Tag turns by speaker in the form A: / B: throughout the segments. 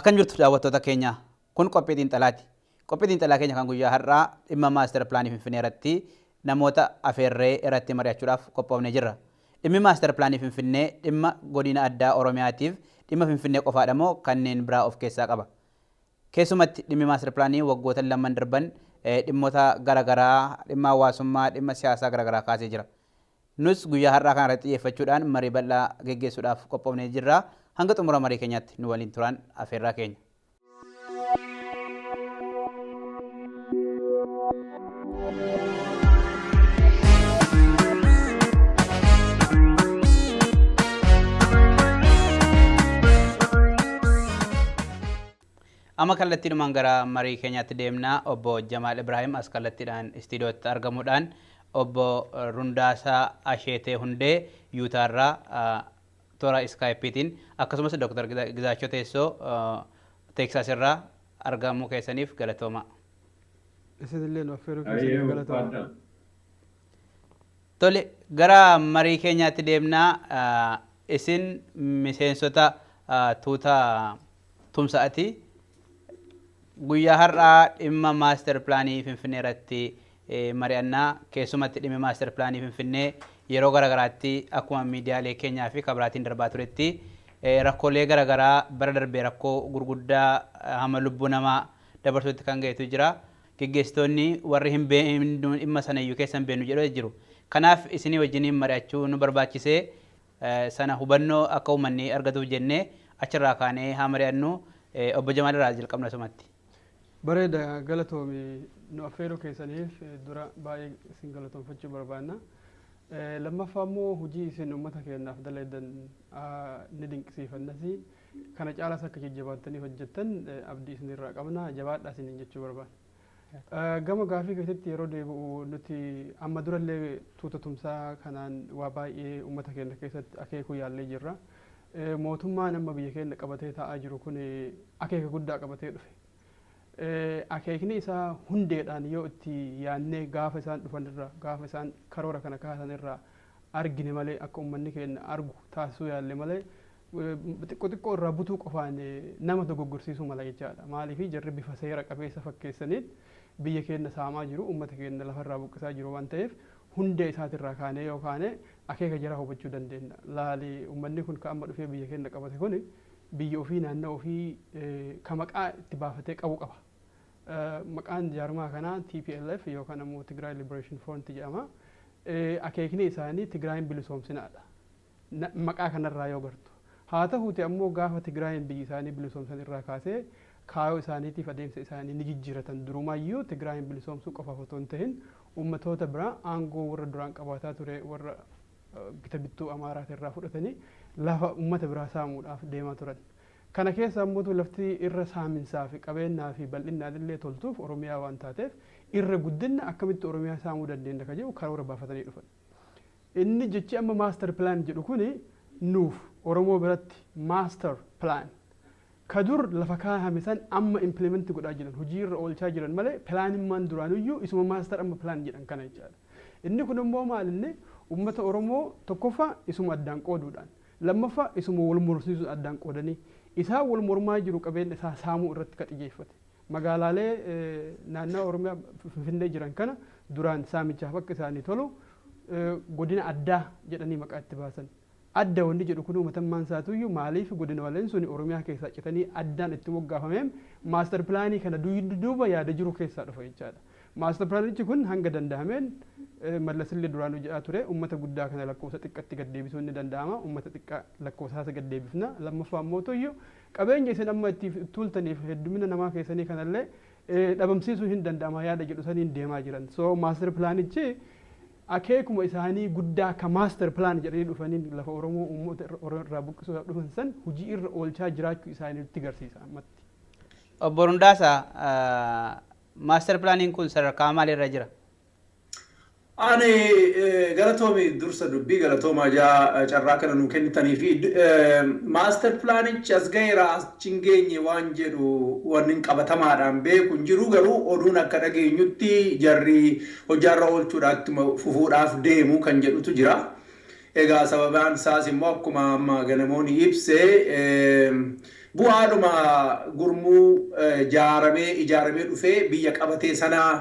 A: Akkam jirtu daawwattoota keenya? Kun qophii xiinxalaati. Qophii xiinxalaa keenya kan guyyaa har'aa dhimma maastar pilaanii Finfinnee irratti namoota afeerree irratti mari'achuudhaaf qophoofnee jirra. Dhimmi maastar pilaanii Finfinnee dhimma godina addaa Oromiyaatiif dhimma Finfinnee qofaadha moo kanneen biraa of keessaa qaba? Keessumatti dhimmi maastar pilaanii waggoota lamman darban dhimmoota gara garaa, dhimma hawaasummaa, dhimma siyaasaa gara garaa kaasee jira. Nus guyyaa har'aa kana irratti xiyyeeffachuudhaan marii bal'aa geggeessuudhaaf qophoofnee jirra. Hanga xumura marii keenyaatti nu waliin turaan afeerraa keenya. Amma kallattiidhumaan gara marii keenyaatti deemna. Obbo Jamaal Ibraahim as kallattiidhaan istiidiyootti argamuudhaan, Obbo Rundaasaa Asheetee Hundee Yuutaarraa toora Iskaayippiitiin, akkasumas Dr. Gizaachoo Teessoo Teeksaas irraa argamuu keessaniif galatooma.
B: Isinillee nu affeeruu keessaniif galatooma.
A: Tole, gara marii keenyaatti deemna. Isin miseensota tuuta tumsa'ati. Guyyaa har'aa dhimma maastar pilaanii Finfinnee irratti mari'annaa. Keessumatti dhimmi maastar pilaanii Finfinnee yeroo garaagaraatti akkuma miidiyaalee keenyaa fi kabiraatiin darbaa turetti rakkoolee garaagaraa, bara darbee rakkoo gurguddaa hamma lubbuu namaa dabarsuutti kan ga'etu jira. Geggeessitoonni warri hin dhimma sana iyyuu keessa hin beeknu jedhu jiru. Kanaaf isinii wajjiniin mari'achuu nu barbaachisee, sana hubannoo akka uummanni argatuuf jennee achirraa kaanee haa mari'annu. Obbo Jamaal irraa jalqabna asumatti.
B: Bareeda, galatoomi. Nu affeeruu keessaniif dura baay'ee isin galatoonfachuu barbaanna. Lammaffaa immoo hojii isin uummata keenyaaf dalaydan ni dinqisiifannasi. Kana caalaas akka jajjabaattanii hojjettan abdii isinirraa qabna. Jabaadhaa isiniin jechuu barbaanna. Gama gaafii keessatti yeroo deebi'u, nuti amma durallee tuuta tumsaa kanaan waa baay'ee uummata keenya keessatti akeekuu yaallee jirra. Mootummaan amma biyya keenya qabatee taa'aa jiru kun akeeka guddaa qabatee dhufe. Akeekni isaa hundeedhaan yoo itti yaannee gaafa isaan dhufan irraa, gaafa isaan karoora kana kaasan irraa argine malee, akka uummanni keenya argu taasisuu yaalle malee, xiqqoo xiqqoo irraa butuu qofaan nama dogoggorsiisuu mala jechaadha. Maaliif, jarri bifa seera qabeessa fakkeessaniin biyya keenya saamaa jiru, uummata keenya lafarraa buqqisaa jiru waan ta'eef, hundee isaatirraa kaanee yoo kaane akeeka jaraa hubachuu dandeenya. Laali, uummanni kun kan amma dhufee biyya keenya qabate kun biyya ofii, naannoo ofii ka maqaa itti baafatee qabu qaba. Maqaan jaarmaa kanaa TPLF yookaan ammoo Tigray Liberation Front jedhama. Akeekni isaanii Tigraayin bilisoomsinaadha. Maqaa kanarraa yoo gartu. Haa ta'uuti ammoo gaafa Tigraayin biyyi isaanii bilisoomsan irraa kaasee kaayoo isaaniitiif adeemsa isaanii ni jijjiiratan. Durumayyuu Tigraayin bilisoomsuu qofaaf otoo hin tahin, uummatoota biraa aangoo warra duraan qabaataa ture, warra gita bittuu Amaaraati irraa fudhatanii lafa uummata biraa saamuudhaaf deemaa turan. Kana keessa ammoo lafti irra saaminsaa fi qabeenyaa fi bal'innaan illee toltuuf Oromiyaa waan taateef, irra guddinna akkamitti Oromiyaa saamuu dandeenya ka jedhu karoora baafatanii dhufan. Inni jechi amma master plan jedhu kuni nuuf Oromoo biratti master plan ka dur lafa kaahame san amma implement godhaa jiran, hojii irra oolchaa jiran malee, pilaanimmaan duraanuyyuu isuma master amma plan jedhan kana jechaadha. Inni kun immoo maal, inni uummata Oromoo tokkoffaa isuma addaan qooduudhaan, lammaffaa isuma wal morsiisuun addaan qoodanii isaan wal mormaa jiru, qabeenya isaa saamuu irratti ka xiyyeeffate. Magaalaalee naannawa Oromiyaa Finfinnee jiran kana duraan saamichaaf akka isaanii tolu godina addaa jedhanii maqaa itti baasan. Adda wanni jedhu kun matammaan isaatuyyuu maaliif godinaaleen suni Oromiyaa keessaa citanii addaan itti moggaafameem master pilaanii kana duuba yaada jiru keessaa dhufa jechaadha. Master pilaanichi kun hanga danda'ameen, Mallasillee duraanuu jedhaa ture, uummata guddaa kana lakkoofsa xiqqatti gad deebisuun ni danda'ama. Uummata xiqqaa lakkoofsa isaa gad deebifna. Lammaffaa immoo tuyyu qabeenya isin amma itti tuultaniif heddumina namaa keessanii kanallee dhabamsiisuun hin danda'ama yaada jedhu saniin deemaa jiran. So master pilaanichi akeekuma isaanii guddaa ka master plan jedhanii dhufaniin lafa Oromoo uummata irraa buqqisuudhaaf dhufan san hojii irra oolchaa jiraachuu isaanii nutti garsiisa ammatti.
A: Obbo Rundaasaa, maastar pilaaniin kun sadarkaa maalirra jira?
C: Ani galatoomi, dursa dubbii galatoomaa jaa carraa kana nuu kennitanii fi master pilaanichi as gaheera, achi hin geenye waan jedhu wanni qabatamaadhaan beeku hin jiru. Garuu oduun akka dhageenyutti jarri hojiirra oolchuudhaaf ittuma fufuudhaaf deemu kan jedhutu jira. Egaa sababaan isaas immoo akkuma amma ganamoonni ibse Bu'aadhuma gurmuu jaaramee ijaaramee dhufee biyya qabatee sanaa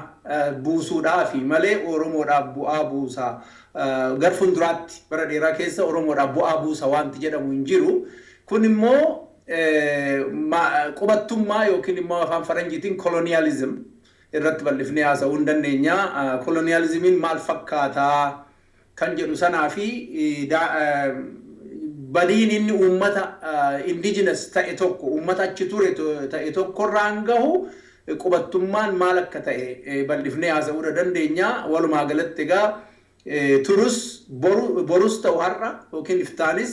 C: buusuudhaafi malee Oromoodhaaf bu'aa buusa. Gar fuulduraatti bara dheeraa keessa Oromoodhaaf bu'aa buusa wanti jedhamu hin jiru. Kun immoo qubattummaa yookiin immoo afaan faranjiitiin colonialism irratti bal'ifnee haasa'uu hin dandeenya. Colonialismiin maal fakkaataa kan jedhu sanaa fi badiin inni uummata indigenous ta'e tokko, uummata achi ture ta'e tokkorraan gahu, qubattummaan maal akka ta'e bal'ifnee haasa'uu dandeenya. Walumaa galatti egaa turus borus ta'u, har'a yookiin iftaanis,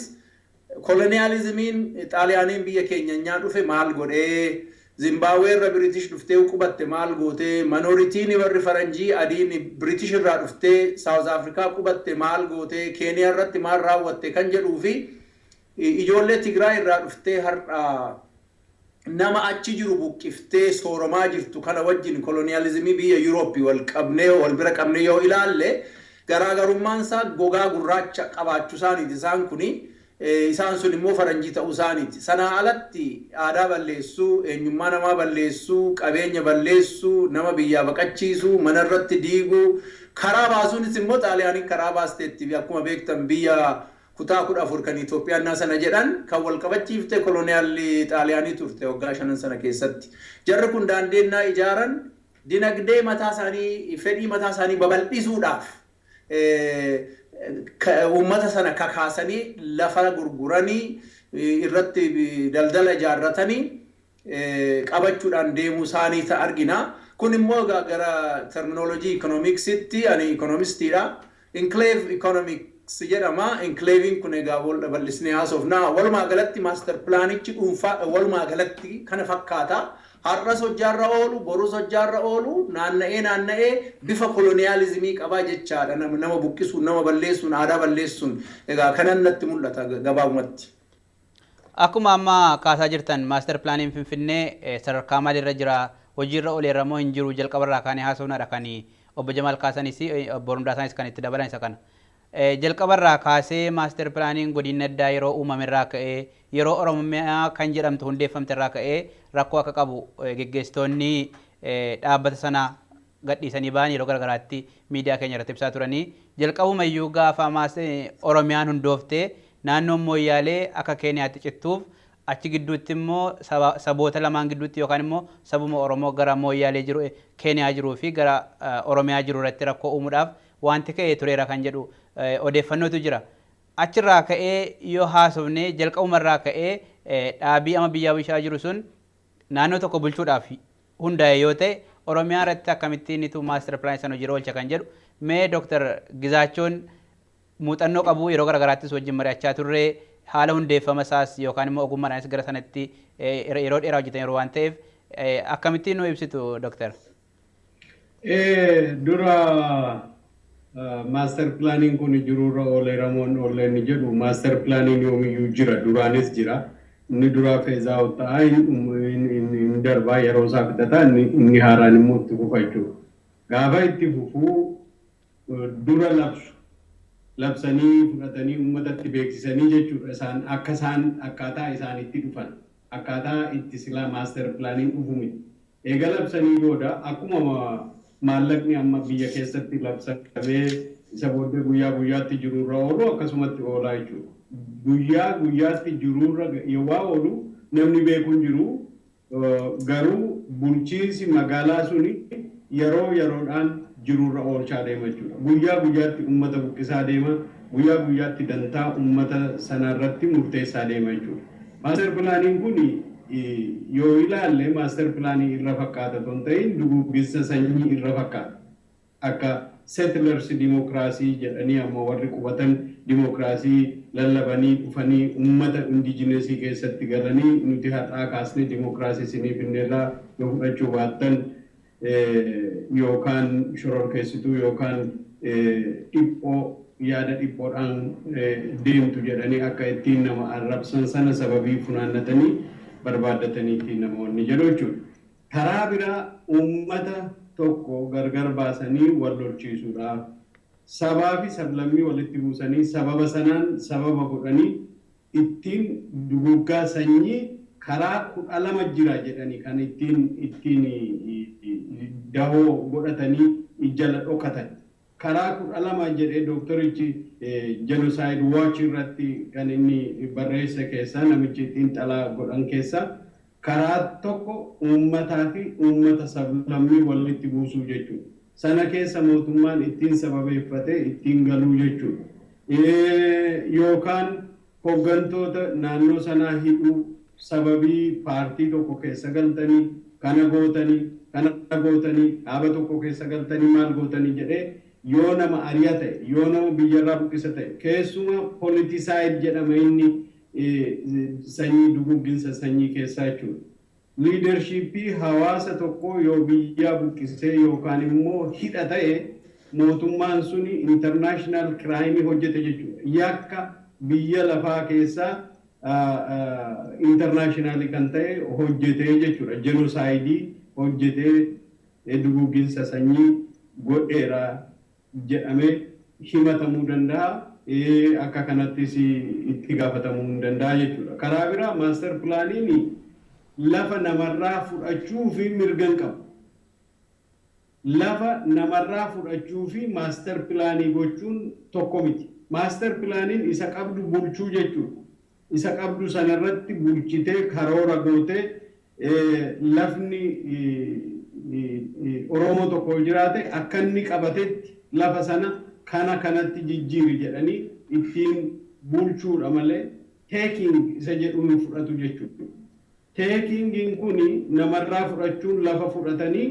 C: koloniyaalizimiin Xaaliyaaniin biyya keenya nyaa dhufe maal godhee, Zimbaabuwee irra British dhuftee qubatte maal gootee, minorityn warri faranjii adiin British irraa dhuftee South Africa qubatte maal gootee, Keeniyaa irratti maal raawwatte kan jedhuu fi ijoollee Tigraay irraa dhuftee har'a nama achi jiru buqqiftee sooromaa jirtu kana wajjin koloniyaalizimii biyya Yurooppii wal qabnee, wal bira qabnee yoo ilaalle, garaagarummaan isaa gogaa gurraacha qabaachuu isaaniiti isaan kuni, isaan sun immoo faranjii ta'uu isaaniiti. Sanaa alatti aadaa balleessuu, eenyummaa namaa balleessuu, qabeenya balleessuu, nama biyyaa baqachiisuu, mana irratti diiguu, karaa baasuunis immoo Xaaliyaaniin karaa baasteetti. Akkuma beektan, biyya kutaa 14 kan Itoophiyaannaa sana jedhan kan wal qabachiifte koloniyaalli Xaaliyaanii turte waggaa 5 sana keessatti. Jarri kun daandeennaa ijaaran dinagdee mataa isaanii, fedhii mataa isaanii babal'isuudhaaf uummata sana kakaasanii, lafa gurguranii, irratti daldala ijaarratanii qabachuudhaan deemuu isaanii argina. Kun immoo gara terminology economicsitti, ani economistiidha. Enclave economics jedhama. Enclaveiin kun egaa bal'isnee haasofna. Walumaa galatti master planichi dhuunfaa walumaa galatti kana fakkaata. Har'as hojjaarra oolu, borus hojjaarra oolu, naanna'ee naanna'ee bifa koloniyaalizimii qabaa jechaadha. Nama buqqisuun, nama balleessuun, aadaa balleessuun, egaa kanan natti mul'ata gabaabumatti.
A: Akkuma amma kaasaa jirtan, master planiin Finfinnee sadarkaa maalirra jira, hojiirra ooleerra moo hin jiru, jalqabarraa kaanee haasofnaadha kan obbo Jamaal kaasanis, obbo Rundaasanis kan itti dabalan isa kana. Jalqabarraa kaasee master planiin godina addaa yeroo uumamerraa ka'ee, yeroo Oromiyaa kan jedhamtu hundeeffamte irraa ka'ee rakkoo akka qabu geggeessitoonni dhaabbata sanaa gadhiisanii ba'an yeroo garaagaraatti miidiyaa keenya irratti ibsaa turanii. Jalqabumayyuu gaafa Oromiyaan hundooftee naannoon Mooyyaalee akka Keeniyaatti cittuuf, achi gidduutti immoo saboota lamaan gidduutti yookaan immoo sabuma Oromoo gara Mooyyaalee jiru, Keeniyaa jiruu fi gara Oromiyaa jiru irratti rakkoo uumuudhaaf wanti ka'ee tureera kan jedhu odeeffannootu jira. Achirraa ka'ee yoo haasofne, jalqabumarraa ka'ee dhaabii amma biyyaa bulchaa jiru sun naannoo tokko bulchuudhaaf hundaa'e yoo ta'e, Oromiyaa irratti akkamittiin itu master planii sana hojiirra oolcha kan jedhu, mee Dooktar Gizaachoon muuxannoo qabu, yeroo garaagaraattis wajjin mari'achaa turre, haala hundeeffama isaas yookaan immoo ogummaadhaanis gara sanatti yeroo dheeraa hojjetan yeroo waan ta'eef, akkamittiin nu ibsitu, Dooktar?
D: Dura master planiin kun jiruurra ooleera moo hin oolle inni jedhu, master planiin yoomiyyuu jira, duraanis jira. Inni duraa phase out ta'aa hin darbaa, yeroo isaa fixataa, inni haaraan immoo itti fufa jechuudha. Gaafa itti fufuu dura labsu, labsanii fudhatanii uummatatti beeksisanii jechuudha. Isaan akka isaan akkaataa isaan itti dhufan, akkaataa itti silaa master planiin dhufu miti. Eega labsanii booda, akkuma maallaqni amma biyya keessatti labsamee isa booddee guyyaa guyyaatti jiruurra oolu, akkasumatti oolaa jechuudha. Guyyaa guyyaatti jiruurra yoo oolu namni beeku hin jiru, garuu bulchiinsi magaalaa suni yeroo yeroodhaan jiruurra oolchaa deema jechuudha. Guyyaa guyyaatti uummata buqqisaa deema. Guyyaa guyyaatti dantaa uummata sanarratti murteessaa deema jechuudha. Master planiin kun yoo ilaalle master planii irra fakkaata otoo hin ta'in duguggisa sanyii irra fakkaata. Akka settlers democracy jedhanii amma warri qubatan dimokiraasii lallabanii dhufanii uummata indigenous keessatti galanii, nuti har'aa kaasnee dimokiraasii isiniif finneerraa, yoo fudhachuu baattan yookaan shororkeessituu yookaan dhiphoo yaada dhiphoodhaan deemtu jedhanii akka ittiin nama arrabsan sana sababii funaannatanii barbaaddatanii ittiin namoonni jedhu jechuudha. Karaa biraa uummata tokko gargar baasanii wal lolchiisuudhaaf, sabaa fi sablammii walitti buusanii, sababa sanaan sababa godhanii ittiin duguggaa sanyii Karaa 12 jira jedhanii kan ittiin dahoo godhatanii jala dhokatan. Karaa 12 jedhee dooktorichi Genocide Watch irratti kan inni barreesse keessaa, namichi xiinxalaa godhan keessaa, karaa tokko uummataa fi uummata sablammii walitti buusuu jechuudha. Sana keessa mootummaan ittiin sababeeffatee ittiin galuu jechuudha. Yookaan hooggantoota naannoo sanaa hidhuu, sababii paartii tokko keessa galtanii kana gootanii, kana gootanii, dhaaba tokko keessa galtanii maal gootanii jedhee yoo nama ari'a ta'e, yoo nama biyyarraa buqqisa ta'e, keessuma politicide jedhama inni sanyii dugugginsa sanyii keessaa jechuudha. Leadershipii hawaasa tokkoo yoo biyyaa buqqisee yookaan immoo hidha ta'e, mootummaan suni international crime hojjete jechuudha. Yakka biyya lafaa keessaa internationally kan ta'e hojjetee jechuudha. Genocide hojjetee, dugugginsa sanyii godheera jedhamee himatamuu danda'a. Akka kanattis itti gaafatamuu hin danda'a jechuudha. Karaa biraa master planiin lafa namarraa fudhachuu fi mirga hin qabu. Lafa namarraa fudhachuu fi master planii gochuun tokko miti. Master planiin isa qabdu bulchuu jechuudha. Isa qabdu sanarratti bulchitee, karoora gootee, lafni Oromoo tokko jiraate akka inni qabatetti lafa sana kana kanatti jijjiiri jedhanii ittiin bulchuudha malee taking isa jedhu nu fudhatu jechuudha. Takingiin kun namarraa fudhachuun, lafa fudhatanii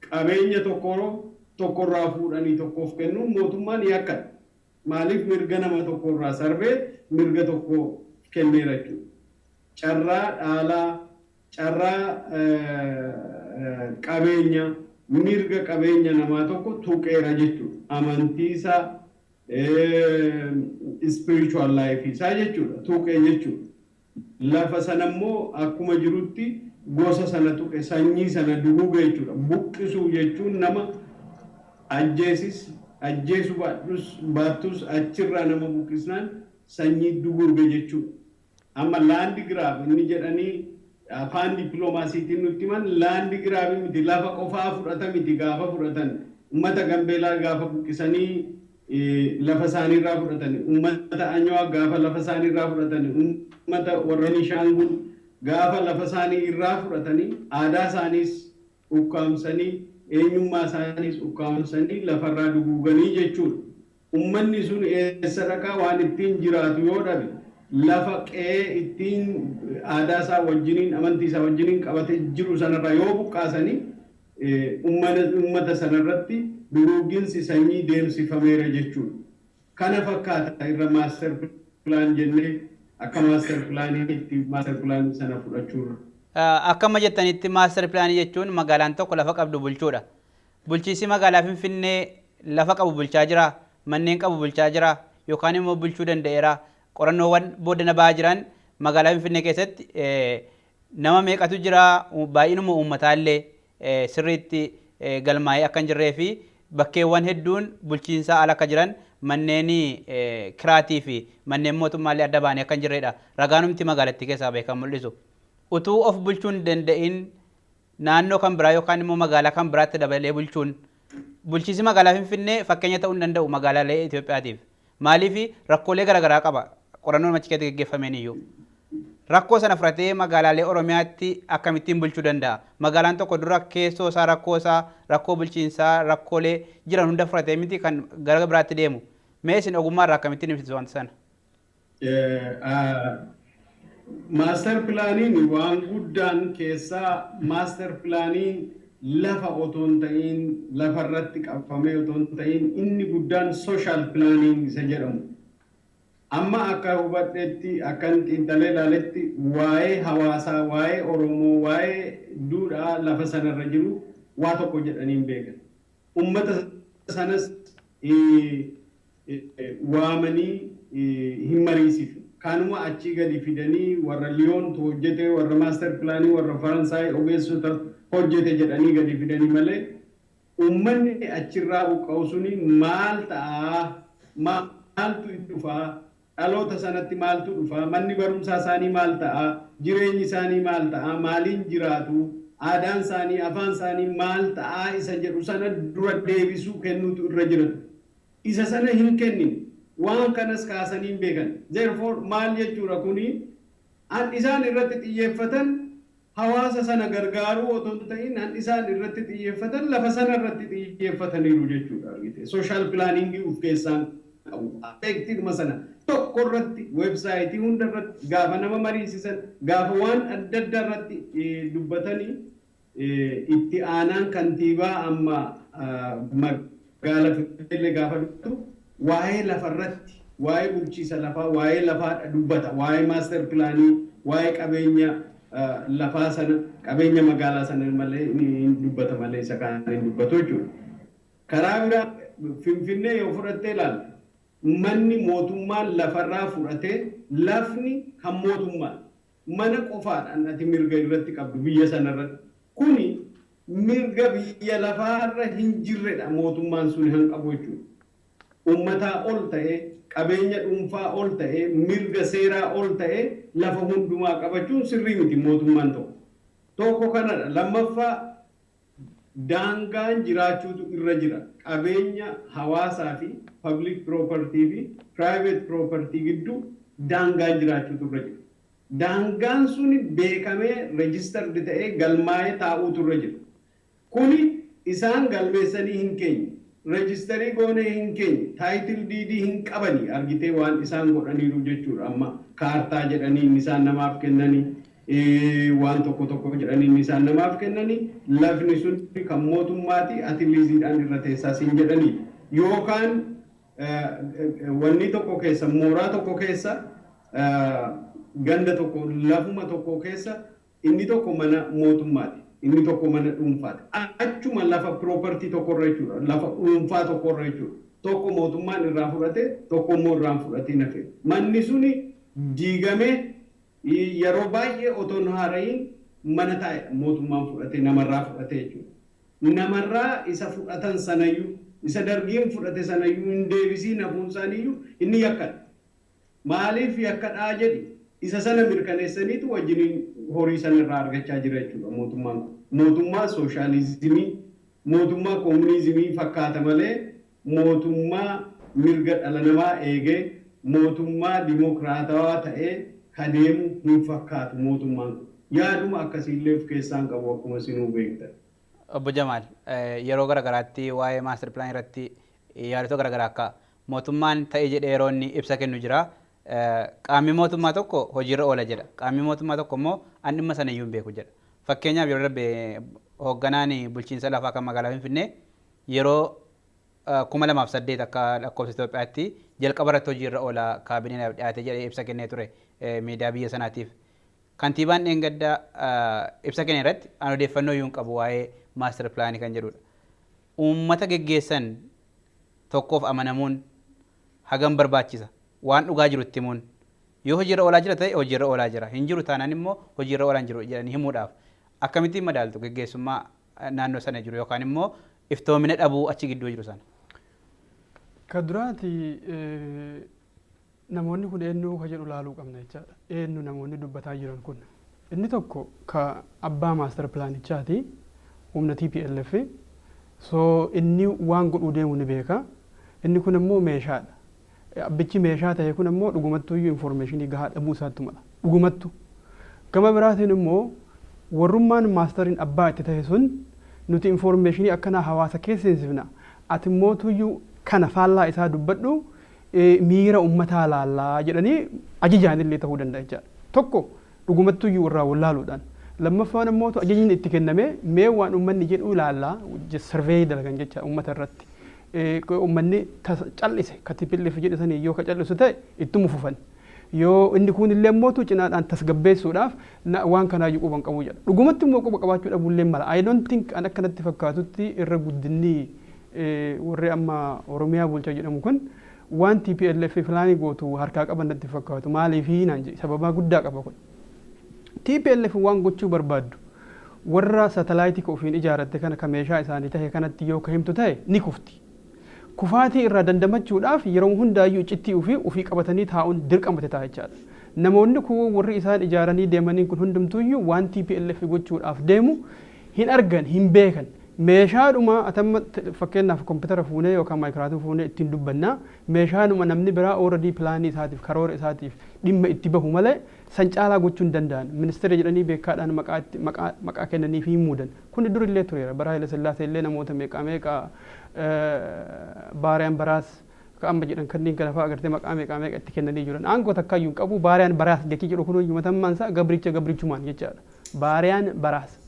D: qabeenya tokko tokkorraa fuudhanii tokkoof kennuun mootummaan yakkadha. Maaliif? Mirga nama tokkorraa sarbee mirga tokko kenneera jechuudha. Carraa dhaalaa, carraa qabeenya, mirga qabeenya namaa tokko tuqeera jechuudha. Amantii isaa, spiritual life isaa jechuudha. Tuqee jechuudha. Lafa sana immoo akkuma jirutti gosa sana tuqe, sanyii sana duguuge jechuudha. Buqqisuu jechuun nama ajjeesis ajjeesu baadhus baattus achirraa nama buqqisnaan sanyii duguuge jechuudha. Amma land grab inni jedhanii afaan dippiloomaasiitiin nutti himan land grab miti, lafa qofaa fudhata miti. Gaafa fudhatan, uummata Gambeelaa gaafa buqqisanii lafa isaaniirraa fudhatanii, uummata Anyawaa gaafa lafa isaaniirraa fudhatanii, uummata warra Nishaangul gaafa lafa isaanii irraa fudhatanii, aadaa isaaniis ukkaamsanii, eenyummaa isaaniis ukkaamsanii, lafarraa duguuganii jechuudha. Uummanni sun eessa dhaqaa? Waan ittiin jiraatu yoo dhabe, lafa qe'ee ittiin aadaa isaa wajjiniin, amantii isaa wajjiniin qabatee jiru sanarraa yoo buqqaasanii, uummata sanarratti duguugginsi sanyii deemsifameera jechuudha. Kana fakkaata irra master plan jennee akka master planiitti master planii sana fudhachuurra.
A: Akkama jettanitti master planii jechuun magaalaan tokko lafa qabdu bulchuudha. Bulchiinsi magaalaa Finfinnee lafa qabu bulchaa jira, manneen qabu bulchaa jira, yookaan immoo bulchuu danda'eera. Qorannoowwan booddana ba'aa jiran magaalaa Finfinnee keessatti nama meeqatu jira, baay'inuma uummataallee sirriitti galmaa'ee akka hin jirree fi bakkeewwan hedduun bulchiinsaa ala akka jiran, manneen kiraatii fi manneen mootummaallee adda ba'anii akka hin jirredha. Ragaanumti magaalattii keessaa beekan mul'isu. Utuu of bulchuu hin danda'in naannoo kan biraa yookaan immoo magaalaa kan biraatti dabalee bulchuun, bulchiinsi magaalaa Finfinnee fakkeenya ta'uu hin danda'u magaalaalee Itoophiyaatiif. Maaliif? Rakkoolee garaagaraa qaba. Qorannoon achi keessatti gaggeeffameen iyyuu. Rakkoo sana fudhatee magaalaalee Oromiyaatti akkamittiin bulchuu danda'a? Magaalaan tokko dura keessoo isaa, rakkoo isaa, rakkoo bulchiinsaa, rakkoolee jiran hunda fudhatee miti kan gara biraatti deemu. Mee isin ogummaa irraa akkamittiin ibsitu wanta sana?
D: Master planiin waan guddaan keessaa master planii lafa otoo hin ta'in, lafa irratti qabamee otoo hin ta'in, inni guddaan social planning isa jedhamu. Amma akka hubadhetti, akka xiinxalee ilaaletti, waa'ee hawaasaa, waa'ee Oromoo, waa'ee duudhaa lafa sanarra jiru waa tokko jedhanii hin beekan. Uummata sanas waamanii hin mariisifne. Kanuma achii gadi fidanii warra Liyoontu hojjete, warra master planii, warra Faransaay ogeessota hojjete jedhanii gadi fidanii malee, uummanni achirraa buqqa'u suni maal ta'aa, maaltu itti dhufaa? Dhaloota sanatti maaltu dhufa? Manni barumsaa isaanii maal ta'a? Jireenyi isaanii maal ta'a? Maaliin jiraatu? Aadaan isaanii, afaan isaanii maal ta'a isa jedhu sana dura deebisuu kennuutu irra jira. Isa sana hin kennin. Waan kanas kaasanii hin beekan. Therefore, maal jechuudha kuni? An isaan irratti xiyyeeffatan hawaasa sana gargaaruu otoo hin ta'in, an isaan irratti xiyyeeffatan lafa sana irratti xiyyeeffataniiru jechuudha, argite. Social planningii of keessaan qabu. Aspectiidhuma sana tokko irratti, websiteii hunda irratti, gaafa nama mariisisan, gaafa waan adda addaa irratti dubbatanii, itti aanaan kantiibaa amma magaala Finfinnee gaafa dubbatu waa'ee lafarratti, waa'ee bulchiisa lafaa, waa'ee lafaa dubbata, waa'ee master planii, waa'ee qabeenya lafaa sana, qabeenya magaalaa sana malee hin dubbata malee isa kaan hin dubbatu jechuudha. Karaa biraa Finfinnee yoo fudhattee ilaalte, manni mootummaan lafarraa fudhatee, lafni kan mootummaa, mana qofaadhaan ati mirga irratti qabdu biyya sanarratti. Kuni mirga biyya lafaarra hin jirredha mootummaan sun hin qabu jechuudha. Uummataa ol ta'ee, qabeenya dhuunfaa ol ta'ee, mirga seeraa ol ta'ee lafa hundumaa qabachuun sirrii miti mootummaan tokko. Tokko kanadha. Lammaffaa, daangaan jiraachuutu irra jira. Qabeenya hawaasaa fi public property fi private property gidduu daangaan jiraachuutu irra jira. Daangaan suni beekamee, registered ta'ee, galmaa'ee taa'uutu irra jira. Kuni isaan galmeessanii hin keenye. Registerii goonee hin keenye. Title deedii hin qabani, argitee, waan isaan godhaniiru jechuudha. Amma kaartaa jedhanii inni isaan namaaf kennanii, waan tokko tokko jedhanii inni isaan namaaf kennanii, lafni sun kan mootummaati, ati liiziidhaan irra teessaa siin jedhanii, yookaan wanni tokko keessa, mooraa tokko keessa, ganda tokko, lafuma tokko keessa inni tokko mana mootummaati, inni tokko mana dhuunfaati. Achuma lafa property tokkorra jechuudha, lafa dhuunfaa tokkorra jechuudha. Tokko mootummaan irraa fudhate, tokko immoo irraan fudhatee hafe. Manni suni diigamee yeroo baay'ee otoo hin haara'iin mana taa'e mootummaan fudhate, namarraa fudhate jechuudha. Namarraa isa fudhatan sanayyuu, isa dargiin fudhate sanayyuu hin deebisiin hafuun isaaniiyyuu inni yakkadha. Maaliif yakkadhaa jedhi, isa sana mirkaneessaniitu wajjiniin horii sana irraa argachaa jira jechuudha mootummaan kun. Mootummaa sooshaalizimii, mootummaa koominizimii fakkaata malee mootummaa mirga dhala namaa eegee, mootummaa dimokiraatawaa ta'ee kadeemu hin fakkaatu mootummaan kun. Yaaduma akkasiillee of keessaan qabu akkuma isinuu beektan.
A: Obbo Jamaal, yeroo garaagaraatti waa'ee master plan irratti yaadota garaagaraa akka mootummaan ta'e jedhee yeroo inni ibsa kennu jira. Qaamni mootummaa tokko hojiirra oola jedha. Qaamni mootummaa tokko immoo an dhimma sana iyyuu hin beeku jedha. Fakkeenyaaf, yeroo darbe hoogganaan bulchiinsa lafaa kan magaalaa Finfinnee yeroo 2008 akka lakkoofsa Itoophiyaatti jalqaba irratti hojiirra oola, kaabineen dhiyaate jedhee ibsa kennee ture miidiyaa biyya sanaatiif. Kantiibaan dheengaddaa ibsa kenne irratti an odeeffannoo iyyuu hin qabu waa'ee master planii kan jedhudha. Uummata geggeessan tokkoof amanamuun hagam barbaachisa? Waan dhugaa jiru itti himuun, yoo hojiirra oolaa jira ta'e hojiirra oolaa jira, hin jiru taanaan immoo hojiirra oolaa hin jiru jedhanii himuudhaaf, akkamittiin madaaltu geggeessummaa naannoo sana jiru yookaan immoo iftoomina dhabuu achi gidduu jiru sana?
B: Ka duraati, namoonni kun eenyu ka jedhu laaluu qabna jechaadha. Eenyu namoonni dubbataa jiran kun? Inni tokko ka abbaa master planichaati, humna TPLF. So inni waan godhuu deemu ni beeka. Inni kun immoo meeshaadha. Abbichi meeshaa ta'e kun immoo dhugumattuu iyyuu informationii gahaa dhabuu isaatti mala. Dhugumattu. Gama biraatiin immoo warrummaan masteriin abbaa itti ta'e sun nuti informationii akkanaa hawaasa keessa seensifna. Ati mootuyyuu kana faallaa isaa dubbadhu, miira ummataa laallaa jedhanii ajajaan illee ta'uu danda'a jechaadha. Tokko dhugumattuyyuu irraa wallaaluudhaan. Lammaffaan immoo ajajni itti kenname, mee waan uummanni jedhu ilaallaa, survey dalagan jecha uummata irratti. Uummanni cal'ise ka TPLF jedhu sanii yoo ka cal'isu ta'e ittuma fufan. Yoo inni kun illee mootu cinaadhaan tasgabbeessuudhaaf waan kanaayyuu quba hin qabu jedha. Dhugumatti immoo quba qabaachuu dhabuullee mala. I don't think, an akkanatti fakkaatutti irra guddinni warri amma Oromiyaa bulchaa jedhamu kun waan TPLF planii gootu harkaa qaban natti fakkaatu. Maaliifii naan jedhe, sababaa guddaa qaba kun. TPLF waan gochuu barbaaddu warra satelliteii ofiin ijaarratte kana ka meeshaa isaanii tahe kanatti yoo ka himtu ta'e ni kufti. Kufaatii irraa dandamachuudhaaf yeroo hundaayyuu iccitii ofii qabatanii taa'uun dirqamate ta'a jechaadha. Namoonni kun warri isaan ijaaranii deemanii kun hundumtuuyyuu waan TPLF gochuudhaaf deemu hin argan, hin beekan. Meeshaadhuma atamma fakkeenyaaf kompiitara fuunee yookaan maayikiraatuu fuunee ittiin dubbannaa, meeshaadhuma namni biraa already planii isaatiif, karoora isaatiif dhimma itti bahu malee san caalaa gochuu hin danda'an. Ministeera jedhanii beekaadhaan maqaa kennanii fi muudan. Kun durillee tureera. Bara Haile Sillaasee illee namoota meeqa meeqa, baariyaan baraas ka amma jedhan kanneen kana fa'aa agartee, maqaa meeqa meeqa itti kennanii jiran. Aangoo takkaayyuu hin qabu. Baariyaan baraas jechi jedhu kun matammaan isaa gabricha gabrichumaan jechaadha. Baariyaan baraas.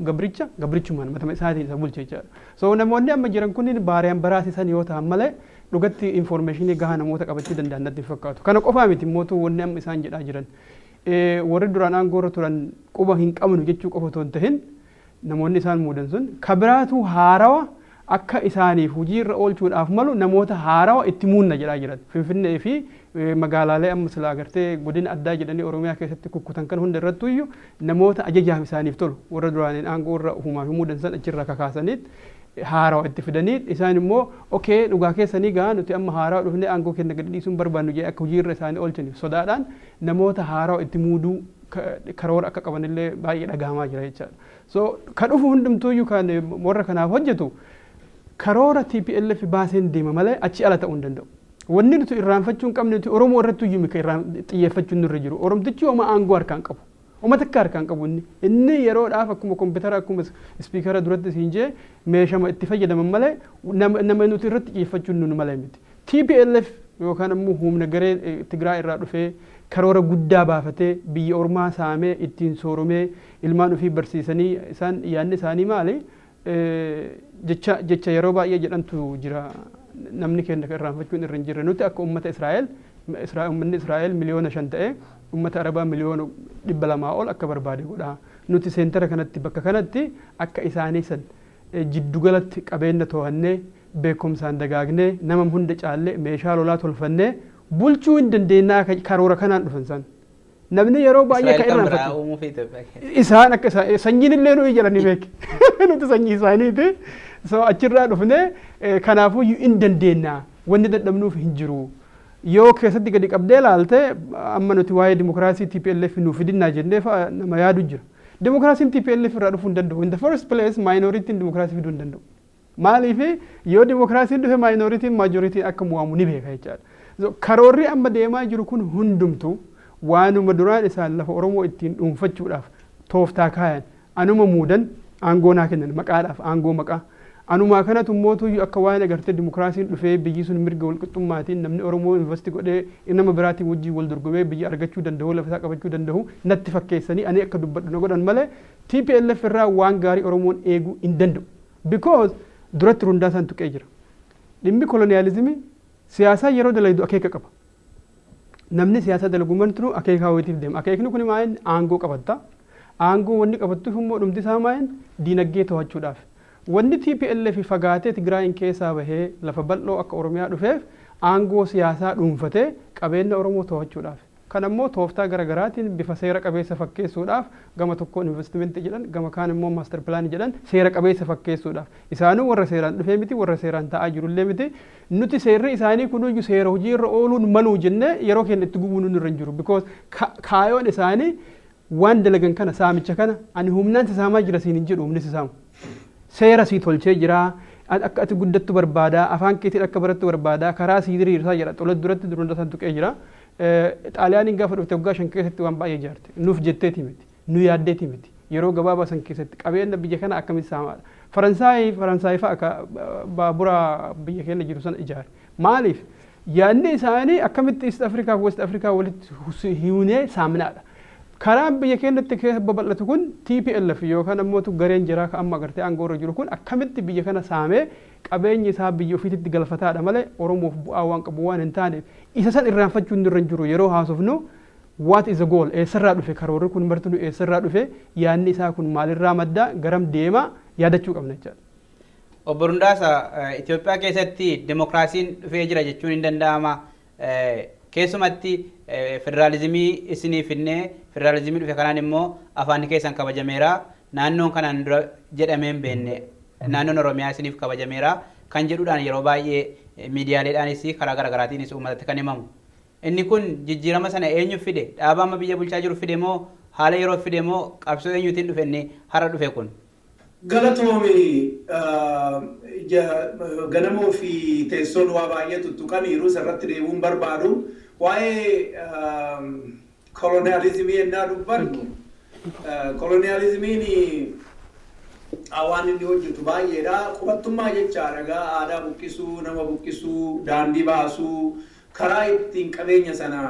B: Gabricha gabrichumaan matama isaatiin isa bulche jechaadha. So namoonni amma jiran kunniin baariyaan baraasisan yoo ta'an malee dhugatti informationii gahaa namoota qabachuu danda'an natti hin fakkaatu. Kana qofaa miti mootuu wanni amma isaan jedhaa jiran. Warri duraan aangoo irra turan quba hin qabnu jechuu qofa otoo hin tahin, namoonni isaan muudan sun kabiraatu haarawa akka isaaniif hojii irra oolchuudhaaf malu namoota haarawa itti muunna jedhaa jiran. Finfinnee fi magaalaalee amma silaa agartee godina addaa jedhanii Oromiyaa keessatti kukkutan kan hunda irrattu iyyuu namoota ajajaaf isaaniif tolu warra duraaniin aangoo irra ufumaaf muudan san achirraa kakaasaniit haarawa itti fidanii, isaan immoo "Okay, dhugaa keessanii gaa, nuti amma haarawa dhufnee aangoo keenya gadi dhiisuun barbaannu" jedhee akka hojii irra isaanii oolchaniif sodaadhaan namoota haarawa itti muuduu karoora akka qabanillee baay'ee dhagahamaa jira jechaadha. So ka dhufu hundumtuuyyuu kan warra kanaaf hojjetu karoora TPLF baaseen deema malee achi ala ta'uu hin danda'u. Wanni nuti irraanfachuu hin qabne, nuti Oromoo irratti iyyuu mika irraan xiyyeeffachuun nurra jiru. Oromtichi homaa aangoo harkaan qabu. Oma takka harkaan qabu inni. Inni yeroodhaaf akkuma kompiitara, akkuma speakera duratti siin jee, meeshama itti fayyadaman malee nama nuti irratti xiyyeeffachuun nu malee miti. TPLF yookaan ammoo humna garee Tigraay irraa dhufee karoora guddaa baafatee biyya ormaa saamee ittiin sooromee ilmaan ofii barsiisanii, isaan yaadni isaanii maali? Jecha yeroo baay'ee jedhantu jira, namni keenya kan irraanfachuun irra hin jirre: nuti akka uummata Israa'el, uummanni Israa'el 5 miliyoona ta'e uummata Arabaa 200 miliyoona ol akka barbaade godha. Nuti centera kanatti, bakka kanatti akka isaanii san jiddugalatti qabeenya to'annee, beekumsaan dagaagnee, nama hunda caallee, meeshaa lolaa tolfannee bulchuu hin dandeenyaa, karoora kanaan dhufan san. Namni yeroo baay'ee kan irraanfatu isaan akka sanyiin illee nuyi jedhanii beek, nuti sanyii isaaniiti. So achirraa dhufnee kanaafuu hin dandeenya, wanni dadhabnuuf hin jiru. Yoo keessatti gadi qabdee ilaalte, amma nuti waa'ee dimokiraasii TPLF nuuf fidinnaa jennee fa'a nama yaadu jira. Dimokiraasiin TPLF irraa dhufuu hin danda'u. In the first place, minorityn dimokiraasii fiduu hin danda'u. Maaliif? Yoo dimokiraasiin dhufe minorityn majorityn akka mo'amu ni beeka jechaadha. Karoorri amma deemaa jiru kun hundumtuu waanuma duraan isaan lafa Oromoo ittiin dhuunfachuudhaaf tooftaa kaayan. Anuma muudan, aangoo naa kennan, maqaadhaaf aangoo maqaa. Anumaa kanatu mootuyyuu akka waan agartee dimokiraasiin dhufee biyyi sun mirga walqixxummaatiin namni Oromoo invest godhee nama biraatiin wajjin wal dorgomee biyya argachuu danda'u, lafa isaa qabachuu danda'u natti fakkeessanii ani akka dubbadhu na godhan malee TPLF irraa waan gaarii Oromoon eeguu hin danda'u. Because duratti rundaa isaan tuqee jira. Dhimmi koloniyaalizimii siyaasaa yeroo dalaydu akeeka qaba. Namni siyaasa dalagu martinuu akeekaa wayiitiif deema. Akeekni kun maal? Aangoo qabatta. Aangoo wanni qabattuuf immoo dhumti isaa maal? Diinagdee to'achuudhaaf. Wanni TPLF fagaatee Tigraayin keessaa bahee lafa bal'oo akka Oromiyaa dhufeef aangoo siyaasaa dhuunfatee qabeenya Oromoo to'achuudhaaf. Kan ammoo tooftaa garaagaraatiin bifa seera qabeessa fakkeessuudhaaf, gama tokkoon investimentii jedhan, gama kaan immoo master planii jedhan, seera qabeessa fakkeessuudhaaf. Isaanuu warra seeraan dhufee miti, warra seeraan taa'aa jirullee miti. Nuti seerri isaanii kunuyyuu seera hojii irra ooluun maluu jennee yeroo keenya itti gubuun nurra hin jiru. Because kaayoon isaanii waan dalagan kana, saamicha kana, ani humnaan si saamaa jira siin hin jedhu humni si saamu. Seera sii tolchee jira, akka ati guddattu barbaada, afaan keetiin akka barattu barbaada, karaa sii diriirsaa jedha. Tola duratti durunda san tuqee jira. Xaaliyaaniin gaafa dhufte waggaa 5 keessatti waan baay'ee ijaarte. Nuuf jetteeti miti, nu yaaddeeti miti. Yeroo gabaabaa san keessatti qabeenya biyya kana akkamitti saamaadha. Faransaay fa'a akka baabura biyya keenya jiru sana ijaare. Maaliif? Yaadni isaanii akkamitti East Africa fi West Africa walitti hiunee saamnaadha. Karaan biyya keenyatti keessa babal'atu kun TPLF yookaan ammoo gareen jiraa kan amma agartee aangoo irra jiru kun akkamitti biyya kana saamee qabeenyi isaa biyya ofiitti galfataadha malee Oromoof bu'aa waan qabu waan hin taaneef isa san irraanfachuun irra hin jiru. Yeroo haasofnu, what is the goal? Eessarraa dhufe karoorri kun martinuu? Eessarraa dhufe yaadni isaa kun? Maalirraa madda? Garam deema? Yaadachuu qabna jechaadha.
A: Obbo Rundaasa, Itoophiyaa keessatti dimokiraasiin dhufee jira jechuun hin danda'ama. Keessumatti federaalizimii isinii finnee, federaalizimii dhufe kanaan immoo afaan keessan kabajameera. Naannoon kanaan dura jedhamee hin beekne naannoon Oromiyaa isiniif kabajameera. kan jedhuudhaan yeroo baay'ee miidiyaaleedhaanis karaa garaagaraatiinis uummatatti kan himamu. Inni kun jijjiirama sana eenyu fide? Dhaaba amma biyya bulchaa jiru fide moo, haala yeroo fide moo, qabsoo eenyuutiin dhufe inni har'a dhufe kun?
C: Galatoomi. Ganamoo fi Teessoon waa baay'ee tuttuqaniiru, isarratti deebi'uun barbaadu. Waa'ee koloniyaalizimii ennaa dubbannu, koloniyaalizimiin waan inni hojjetu baay'eedha. Qubattummaa jechaadha egaa, aadaa buqqisuu, nama buqqisuu, daandii baasuu, karaa ittiin qabeenya sana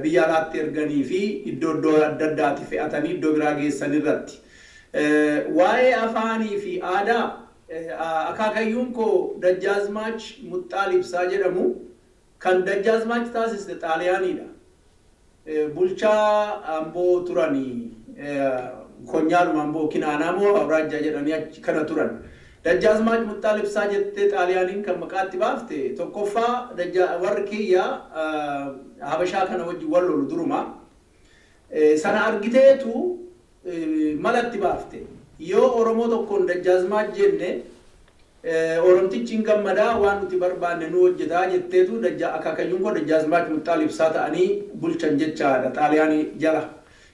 C: biyya alaatti erganii fi iddoo iddoo adda addaatti fe'atanii iddoo biraa geessan irratti. Waa'ee afaanii fi aadaa, akaakayyuun koo Dajjaazmaach Muxxaal Ibsaa jedhamu. Kan Dajjaazmaach taasiste Xaaliyaaniidha. Bulchaa Amboo turanii, konyaadhuma Amboo Kinaanaa moo Awraajjaa jedhanii achi kana turan. Dajjaazmaach Muxxaal Ibsaa jettee Xaaliyaaniin kan maqaatti baafte. Tokkoffaa, warri kiyya Habashaa kana wajjin wal lolu duruma. Sana argiteetu malatti baafte. Yoo Oromoo tokkoon Dajjaazmaach jenne, Oromtichi hin gammadaa, waan nuti barbaanne nu hojjetaa jetteetu akaakayyuun koo Dajjaazmaach Muxxaal Ibsaa ta'anii bulchan jechaadha Xaaliyaanii jala.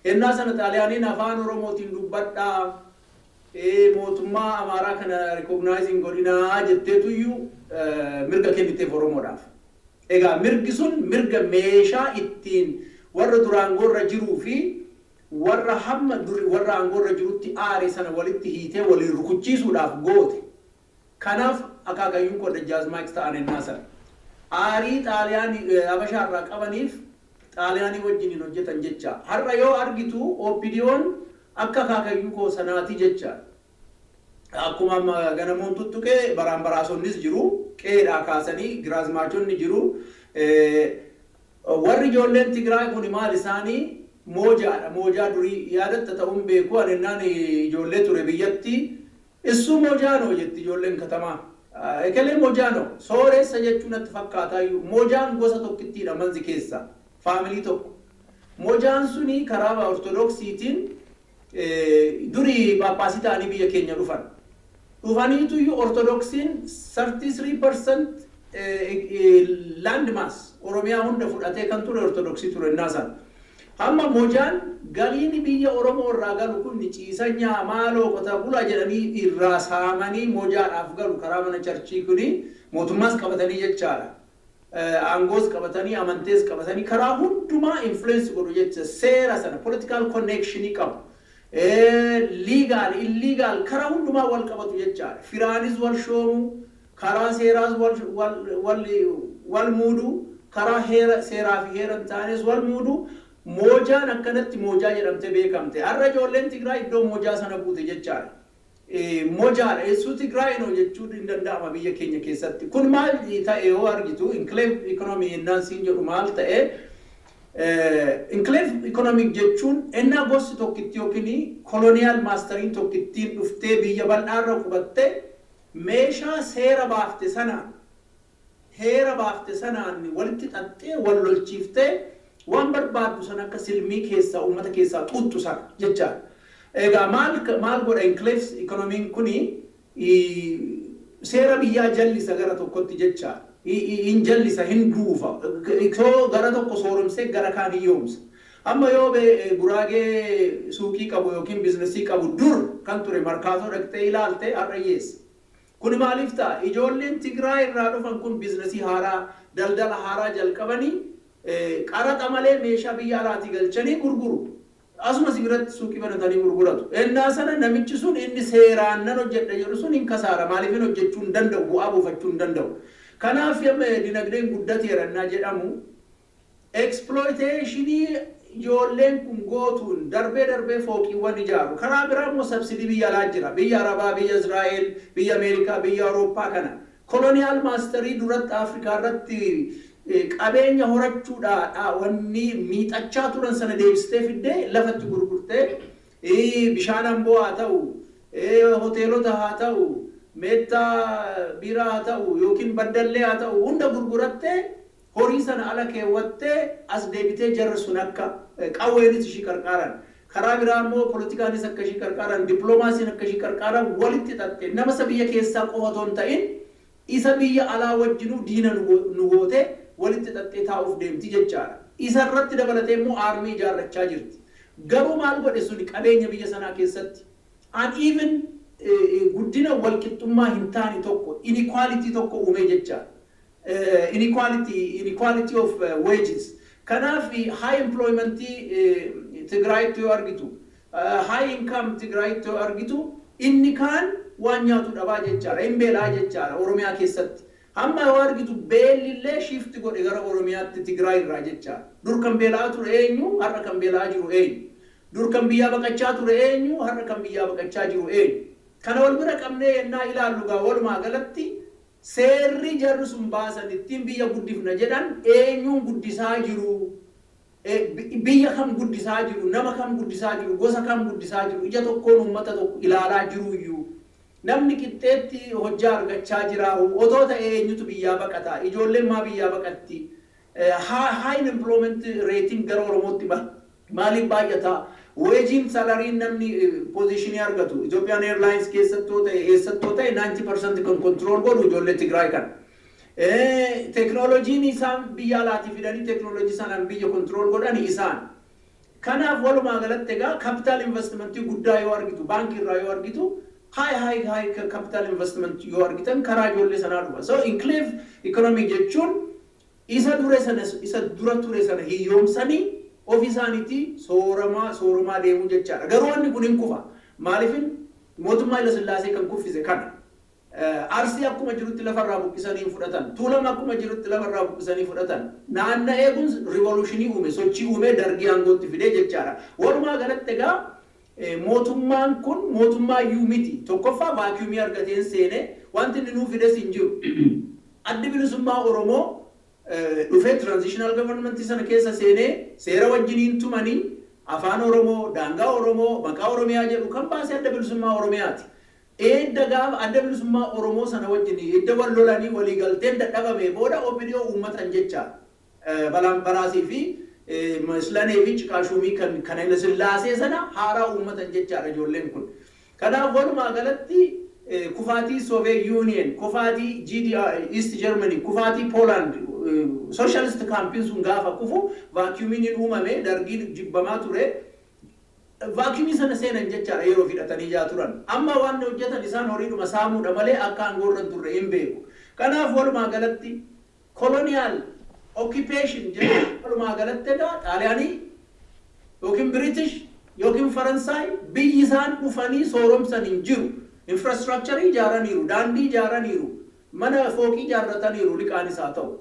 C: Ennaa sana Xaaliyaaniin "Afaan Oromootiin dubbadhaa, mootummaa Amaaraa kana recognize hin godhinaa" jetteetuyyuu mirga kenniteef Oromoodhaaf. Egaa mirgi sun mirga meeshaa ittiin warra duraan aangoorra jiruu fi warra hamma duri warra aangoorra jirutti aare sana walitti hiitee waliin rukuchiisuudhaaf goote. Kanaaf akaakayyuun koo Dajjaazmaach ta'an ennaa sana. Aarii Xaaliyaanii Habashaarraa qabaniif Xaaliyaanii wajjin hin hojjetan jecha. Har'a yoo argitu, OPDO'n akka akaakayyuu koo sanaati jecha. Akkuma amma Ganamoon tuttuqee, baraan baraasonnis jiru. Qeedhaa kaasanii giraazmaachonni jiru. Warri ijoolleen Tigraay kun maal isaanii moojaadha. Moojaa durii yaadatta ta'uun beeku, ani ennaan ijoollee ture biyyatti "Issuu moojaanoo" jetti ijoolleen katamaa. Ekelee moojaanoo sooressa jechuun natti fakkaataayyuu. Moojaan gosa tokkittiidha manzi keessa, family tokko. Moojaan suni karaa Ortodoksiitiin durii Phaaphaasii ta'anii biyya keenya dhufan. Dhufaniituyyuu Ortodoksiin 33% land mass Oromiyaa hunda fudhatee kan ture Ortodoksii ture innaa sana. Hamma Moojaan galiin biyya Oromoo irraa galu kun ciisanyaa maaloo qota bulaa jedhanii irraa saamanii Moojaadhaaf galu karaa mana churchii kuni mootummaas qabatanii jechaadha. Aangoos qabatanii, amantees qabatanii, karaa hundumaa influence godhu jecha. Seera sana political connectionii qabu. Legal, illegal, karaa hundumaa wal qabatu jechaadha. Firaanis wal shoomu, karaa seeraas wal muudu, karaa heera seeraa fi heera hin taanes wal muudu. Moojaan akkanatti Moojaa jedhamtee beekamte. Har'a ijoolleen Tigraay iddoo Moojaa sana buute jechaadha. Moojaadha. Eessuu Tigraay noo jechuun hin danda'ama biyya keenya keessatti. Kun maal ta'e yoo argitu, enclave economy yennaan siin jedhu maal ta'e? Enclave economic jechuun ennaa gosti tokkitti yookiin colonial masteriin tokkittiin dhuftee biyya bal'aarra qubattee meeshaa seera baafte sanaan, heera baafte sanaan walitti xaxxee wal lolchiiftee waan barbaaddu sana akka silmii keessaa uummata keessaa xuuxxu sana jechaadha. Egaa maal maal godha enclave economiin kuni? Seera biyyaa jallisa gara tokkotti jechaadha. Hin jallisa, hin duufa. Soo gara tokko sooromsee gara kaan hiyyoomsa. Amma yoo Guraagee suuqii qabu yookiin businessii qabu dur kan ture Markaatoo dhaqxee ilaalte, har'a hiyyeessa. Kun maaliif ta'a? Ijoolleen Tigraay irraa dhufan kun businessii haaraa, daldala haaraa jalqabanii qaraxa malee meeshaa biyya alaatii galchanii gurguru. Asuma biratti suuqii banatanii gurguratu. Ennaa sana namichi sun inni seeraan nan hojjedha jedhu sun hin kasaara. Maaliif? Hin hojjechuu hin danda'u, bu'aa buufachuu hin danda'u. Kanaaf amma dinagdeen guddateera ennaa jedhamu, exploitationii ijoolleen kun gootuun darbee darbee fooqiiwwan ijaaru. Karaa biraa immoo subsidy biyya alaa jira. Biyya Arabaa, biyya Israa'el, biyya Ameerikaa, biyya Awurooppaa kana. Colonial masterii duratti Afrikaa irratti qabeenya horachuudhaa wanni miixachaa turan sana deebistee fiddee lafatti gurgurtee, bishaan Amboo haa ta'u, hoteelota haa ta'u, Meettaa Biiraa haa ta'u yookiin Baddallee haa ta'u, hunda gurgurattee horii sana ala keewwattee as deebitee jarri sun akka qawweenis ishii qarqaaran. Karaa biraa immoo politikaanis akka ishii qarqaaran, dippiloomaasiin akka ishii qarqaaran walitti hidhatte nama isa biyya keessaa qofa otoo hin ta'in Isa biyya alaa wajjinuu diina nu gootee walitti xaxxee taa'uuf deemti jechaadha. Isa irratti dabalatee immoo army ijaarrachaa jirti. Garuu maal godhe suni qabeenya biyya sanaa keessatti? Uneven, guddina walqixxummaa hin taane tokko, inequality tokko uume jechaadha. Inequality of wages. Kanaaf high employment Tigraayitti yoo argitu, high income Tigraayitti yoo argitu, inni kaan waan nyaatu dhabaa jechaadha. Hin beelaa jechaadha Oromiyaa keessatti. Hamma yoo argitu beellillee shift godhe gara Oromiyaatti Tigraay irraa jechaadha. Dur kan beelaa ture eenyu? Har'a kan beelaa jiru eenyu? Dur kan biyyaa baqachaa ture eenyu? Har'a kan biyyaa baqachaa jiru eenyu? Kana wal bira qabnee yennaa ilaallu gaa, walumaa galatti seerri jarri sun baasan ittiin biyya guddifna jedhan eenyuun guddisaa jiru? Biyya kam guddisaa jiru? Nama kam guddisaa jiru? Gosa kam guddisaa jiru? Ija tokkoon uummata tokko ilaalaa jiru iyyuu. Namni qixxeetti hojjaa argachaa jira. Otoo ta'ee eenyutu biyyaa baqata? Ijoolleen maa biyyaa baqatti? High employment rating gara Oromootti maaliif baay'ata? Wageiin, salaryn namni positionii argatu Ethiopian Airlines keessattoo ta'e, eessattoo ta'e, 90% kan control godhu ijoollee Tigraay kana. Teknooloojiin isaan biyya alaatii fidanii teknooloojii sanaan biyya control godhani isaan. Kanaaf walumaa galatti egaa capital investmentii guddaa yoo argitu, baankii irraa yoo argitu, high high high capital investment yoo argitan, karaa ijoollee sanaa dhufa. So enclave economy jechuun isa dure sana, isa dura ture sana hiyyoomsanii ofii isaaniitii sooramaa soorumaa deemuu jechaadha. Garuu wanni kun hin kufa. Maaliifin mootummaa Haile Sillaasee kan kuffise kana. Arsii akkuma jirutti lafarraa buqqisanii fudhatan. Tuulama akkuma jirutti lafarraa buqqisanii fudhatan. Naanna'ee kun revolutionii uume, sochii uume, Dargii aangootti fidee jechaadha. Walumaa galatti egaa mootummaan kun mootummaa iyyuu miti. Tokkoffaa vacuumii argateen seenee wanti inni nuu fides hin jiru. Addi Bilisummaa Oromoo dhufee transitional government sana keessa seenee seera wajjiniin tumanii afaan Oromoo, daangaa Oromoo, maqaa Oromiyaa jedhu kan baase Adda Bilisummaa Oromiyaati. Edda gaafa Adda Bilisummaa Oromoo sana wajjin edda wal lolanii walii galteen dadhabame booda OPDO uummatan jecha balaan baraasii fi Mislanee fi Ciqaashuumii kan Haile Sillaasee sana haaraa uummatan jechaadha ijoolleen kun. Kanaaf walumaa galatti kufaatii Soviet Union, kufaatii GDR, East Germany, kufaatii Poland, socialist campiin sun gaafa kufu vacuumiin uumame, Dargiin jibbamaa ture. Vacuumii sana seenan jechaadha yeroo fidhatanii jaa turan. Amma waan hojjetan isaan horiidhuma saamuudha malee akka aangoo irra hin turre hin beeku. Kanaaf walumaa galatti colonial occupation jechuun walumaa galatti egaa Xaaliyaanii yookiin British yookiin Faransaay biyyi isaan dhufanii sooromsan hin jiru. Infrastructure ijaaraniiru, daandii ijaaraniiru, mana fooqii ijaarrataniiru liqaan isaa ta'u.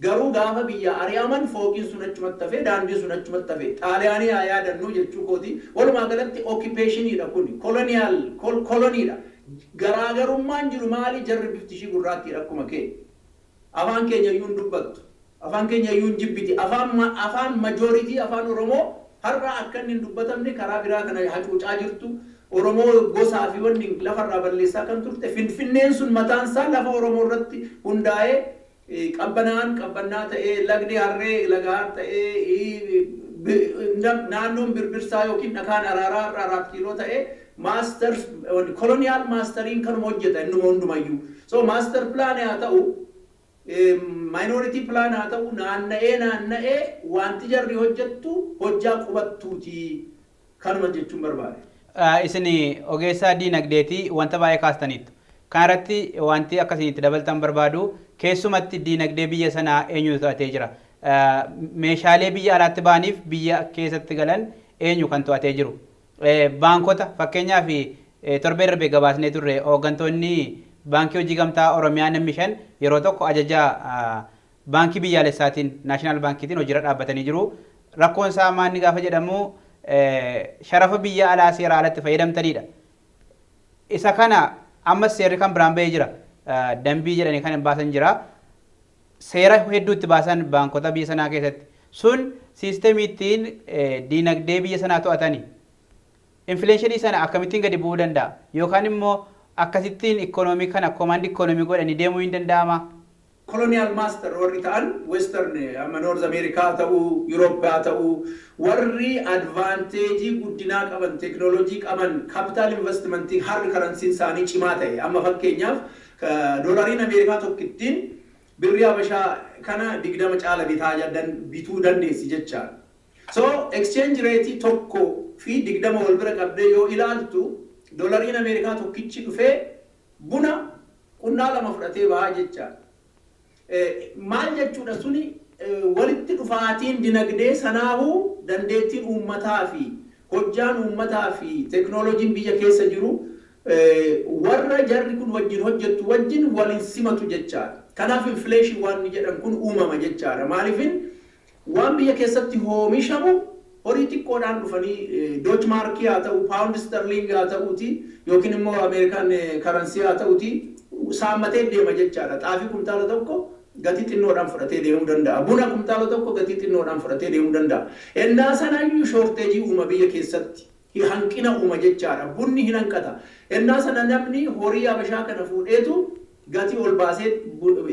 C: Garuu gaafa biyya ari'aman fooqiin sun achumatti hafee, daandiin sun achumatti hafee. Xaaliyaanii haa yaadannu jechuu kooti. Walumaa galatti occupationiidha kuni. Colonial coloniidha. Garaagarummaan jiru maali? Jarri bifti ishii gurraattiidha akkuma kee. Afaan keenya iyyuu hin dubbattu. Afaan keenya iyyuu hin jibbiti. Afaan majority, afaan Oromoo har'a akka inni hin dubbatamne karaa biraa kana hacuucaa jirtu. Oromoo gosaa fi wanni lafarraa balleessaa kan turte, Finfinneen sun mataan isaa lafa Oromoo irratti hundaa'ee, qabbanaan qabbannaa ta'ee, lagni harree lagaa ta'ee, naannoon Birbirsaa yookiin dhakaan Araaraa irraa 4 kiiloo ta'ee, master colonial masteriin kanuma hojjeta innuma hundumayyuu. So master plan haa ta'u, minority plan haa ta'u, naanna'ee naanna'ee wanti jarri hojjettu hojjaa qubattuuti, kanuma jechuun barbaade.
A: Isin ogeessa diinagdeeti, wanta baay'ee kaastaniittu. Kana irratti wanti akkasinitti dabaltan barbaadu, keessumatti diinagdee biyya sanaa eenyutu to'atee jira? Meeshaalee biyya alaatti ba'aniif biyya keessatti galan eenyu kan to'atee jiru? Baankota fakkeenyaaf torbee darbee gabaasnee turre, hooggantoonni Baankii Hojii Gamtaa Oromiyaa namni 5 yeroo tokko ajaja baankii biyyaalessaatiin, national baankiitiin hojiirra dhaabbatanii jiru. Rakkoon isaa maanni gaafa jedhamu sharafa biyya alaa seera alatti fayyadamtanidha. Isa kana ammas seerri kan biraan bahee jira. Dambii jedhanii kan baasan jira. Seera hedduutti baasan baankota biyya sanaa keessatti. Sun systemii ittiin diinagdee biyya sanaa to'atani. Inflationii sana akkamittiin gadi bu'uu danda'a? Yookaan immoo akkasittiin ikoonoomii kana command economy godhanii deemuu hin danda'ama?
C: Colonial master warri ta'an Western, amma North America ta'uu, Europe ta'uu, warri advantageii guddinaa qaban, teknoolojii qaban, capital investmentii harri currencyn isaanii cimaa ta'e, amma fakkeenyaaf Doolariin Ameerikaa tokkittiin birrii Habashaa kana 20 caala bitaa bituu dandeessi jechaadha. So exchange rate 1 fi 20 wal bira qabdee yoo ilaaltu, doolariin Ameerikaa tokkichi dhufee buna qunnaa 2 fudhatee bahaa jechaadha. Maal jechuudha suni? Walitti dhufaatiin dinagdee sanaahuu dandeettiin uummataa fi hojjaan uummataa fi teknooloojiin biyya keessa jiru warra jarri kun wajjin hojjettu wajjin waliin simatu jechaadha. Kanaaf inflation waan jedhan kun uumama jechaadha. Maaliifin waan biyya keessatti oomishamu horii xiqqoodhaan dhufanii, Deutsche Markii haa ta'u, pound sterling haa ta'uuti, yookiin immoo Ameerikaan currency haa ta'uuti, saammatee deema jechaadha. Xaafii kumtaala 1 gatii xinnoodhaan fudhatee deemuu danda'a. Buna kumtaala 1 gatii xinnoodhaan fudhatee deemuu danda'a. Ennaa sanaayyuu shortage uuma biyya keessatti. Hanqina uuma jechaadha. Bunni hin hanqata. Ennaa sana namni horii Habashaa kana fuudheetu gatii ol baasee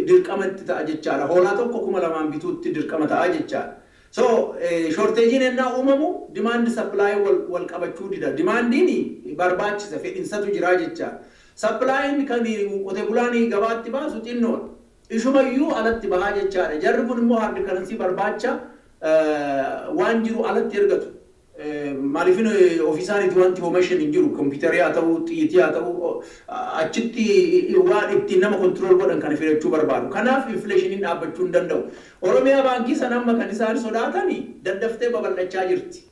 C: dirqamatti ta'a jechaadha. Hoolaa tokko 2000n bituutti dirqama ta'a jechaadha. So shortageiin ennaa uumamu demand supply wal qabachuu dida. Demandiin barbaachisa, fedhinsatu jira jechaadha. Supplyin kan qote bulaan gabaatti baasu xinnoodha. Ishumayyuu alatti bahaa jechaadha. Jarri kun immoo hard currency barbaacha waan jiru alatti ergatu. Maaliifin ofii isaaniitti wanti oomishan hin jiru. Kompiitarii haa ta'u, xiyyitii haa ta'u, achitti waan ittiin nama control godhan kana fidachuu barbaadu. Kanaaf inflationiin dhaabbachuu hin danda'u. Oromiyaa Baankii sana amma kan isaan sodaatani daddaftee babal'achaa jirti.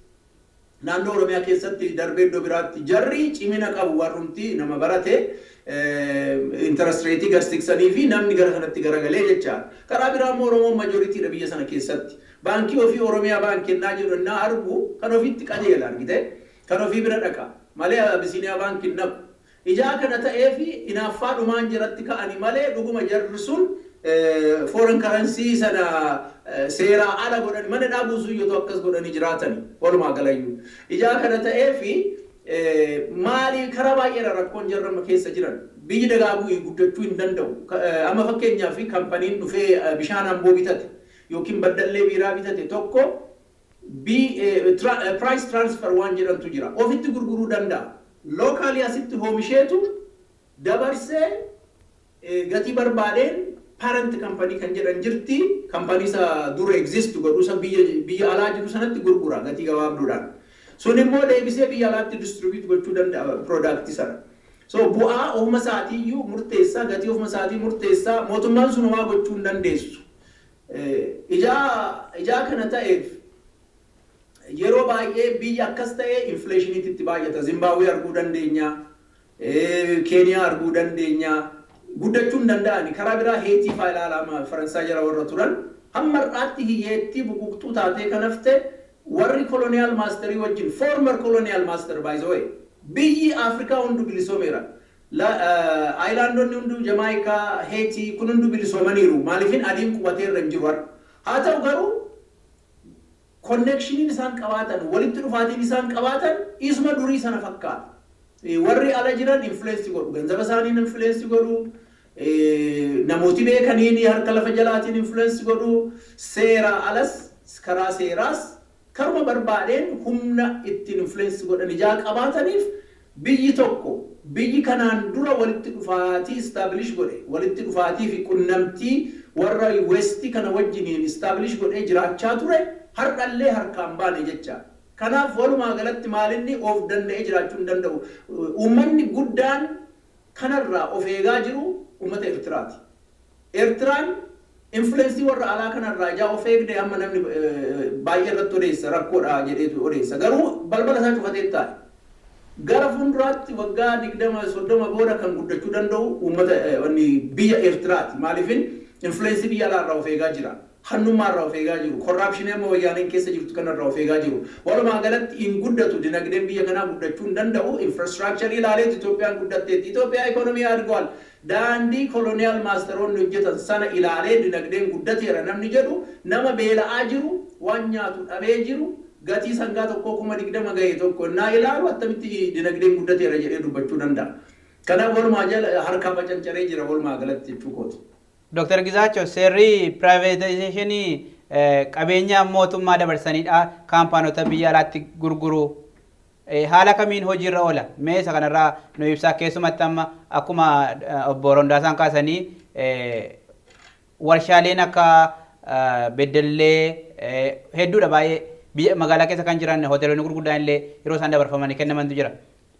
C: Naannoo Oromiyaa keessatti darbee iddoo biraatti jarri cimina qabu, warrumti nama barate interest rate gad siqsanii fi namni gara kanatti garagalee jechaadha. Karaa biraa immoo Oromoon majoritydha biyya sana keessatti. Baankii ofii Oromiyaa Baankii ennaa jedhu ennaa argu kan ofiitti qajeela, argite, kan ofii bira dhaqa malee Abisiiniyaa Baankii hin dhaqu. Ijaa kana ta'ee fi hinaaffaa dhumaan jiratti ka'anii malee dhuguma jarri sun foreign currency sana seeraa ala godhani mana dhaabuu yoo akkas godhanii jiraatani walumaa galayyuu. Ijaa kana ta'ee fi maali, karaa baay'eedha rakkoon jarrama keessa jiran. Biyyi dagaaguu, guddachuu hin danda'u. Amma fakkeenyaaf companyn dhufee bishaan Amboo bitate yookiin Baddallee Biiraa bitate tokko price transfer waan jedhamtu jira. Ofitti gurguruu danda'a. Locally asitti oomisheetu dabarsee gatii barbaadeen parent company kan jedhan jirti. Company isa dura exist godhu isa biyya alaa jiru sanatti gurgura gatii gabaabduudhaan. Sun immoo deebisee biyya alaatti distribute gochuu danda'a product sana. So bu'aa ofuma isaatiiyyuu murteessaa, gatii ofuma isaatii murteessaa, mootummaan sun homaa gochuu hin dandeessu. Ijaa kana ta'eef yeroo baay'ee biyya akkas ta'e inflationiitti itti baay'ata. Zimbaabuwee arguu dandeenya, Keeniyaa arguu dandeenya. Guddachuu hin danda'ani. Karaa biraa Heetii fa'aa ilaalama, Faransaay jala warra turan. Hamma har'aatti hiyyeettii buquqxuu taatee kan hafte warri colonial masterii wajjin, former colonial master, by the way, biyyi Afrikaa hundu bilisoomeera. Islandonni hunduu, Jamaayikaa, Heetii kun hunduu bilisoomaniiru. Maaliifin adiin qubatee irra hin jiru har'a. Haa ta'u garuu connectioniin isaan qabaatan, walitti dhufaatiin isaan qabaatan isuma durii sana fakkaata. Warri ala jiran influence godhu, ganzaba isaaniin influence godhu, namooti beekaniin harka lafa jalaatiin influence godhu, seera alas karaa seeraas karuma barbaadeen humna ittiin influence godhan ijaa qabaataniif, biyyi tokko biyyi kanaan dura walitti dhufaatii establish godhe, walitti dhufaatii fi qunnamtii warra Westii kana wajjiniin establish godhee jiraachaa ture har'allee harkaan baane jecha. Kanaaf walumaa galatti maalinni of danda'ee jiraachuu hin danda'u. Uummanni guddaan kanarraa of eegaa jiru uummata Eertiraati. Eertiraan influence warra alaa kanarraa ijaa of eegde amma namni baay'ee irratti odeessa, rakkoodha jedheetu odeessa. Garuu balbala isaa cufatee taa'e. Gara fuulduraatti waggaa 20, 30 booda kan guddachuu danda'u uummata wanni biyya Eertiraati. Maaliifin influence biyya alaarraa of eegaa jira. Hannummaarraa of eegaa jiru. Corruptionii amma Wayyaaneen keessa jirtu kanarraa of eegaa jiru. Walumaa galatti hin guddatu, dinagdeen biyya kanaa guddachuu hin danda'u. Infrastructure ilaaleetu Itoophiyaan guddatteetti. Itoophiyaa ikonomii አድጓል. Daandii colonial masteroonni hojjetan sana ilaalee dinagdeen guddateera namni jedhu nama beela'aa jiru, waan nyaatu dhabee jiru, gatii sangaa tokkoo 20,000 gahe tokko innaa ilaalu attamitti dinagdeen guddateera jedhee dubbachuu danda'a. Kanaaf walumaa jala harkaa bacancaree jira walumaa galatti jechuu kooti.
A: Dr. Gizaachoo, seerri privatizationii qabeenya mootummaa dabarsaniidha kaampaanota biyya alaatti gurguru. Haala kamiin hojiirra oola? Mee isa kanarraa nu ibsaa. Keessumatti amma akkuma obbo Rondaasaan kaasanii, warshaaleen akka Beddellee hedduudha, baay'ee biyya magaalaa keessa kan jiran, hoteelonni gurguddaan illee yeroo isaan dabarfamanii kennamantu jira.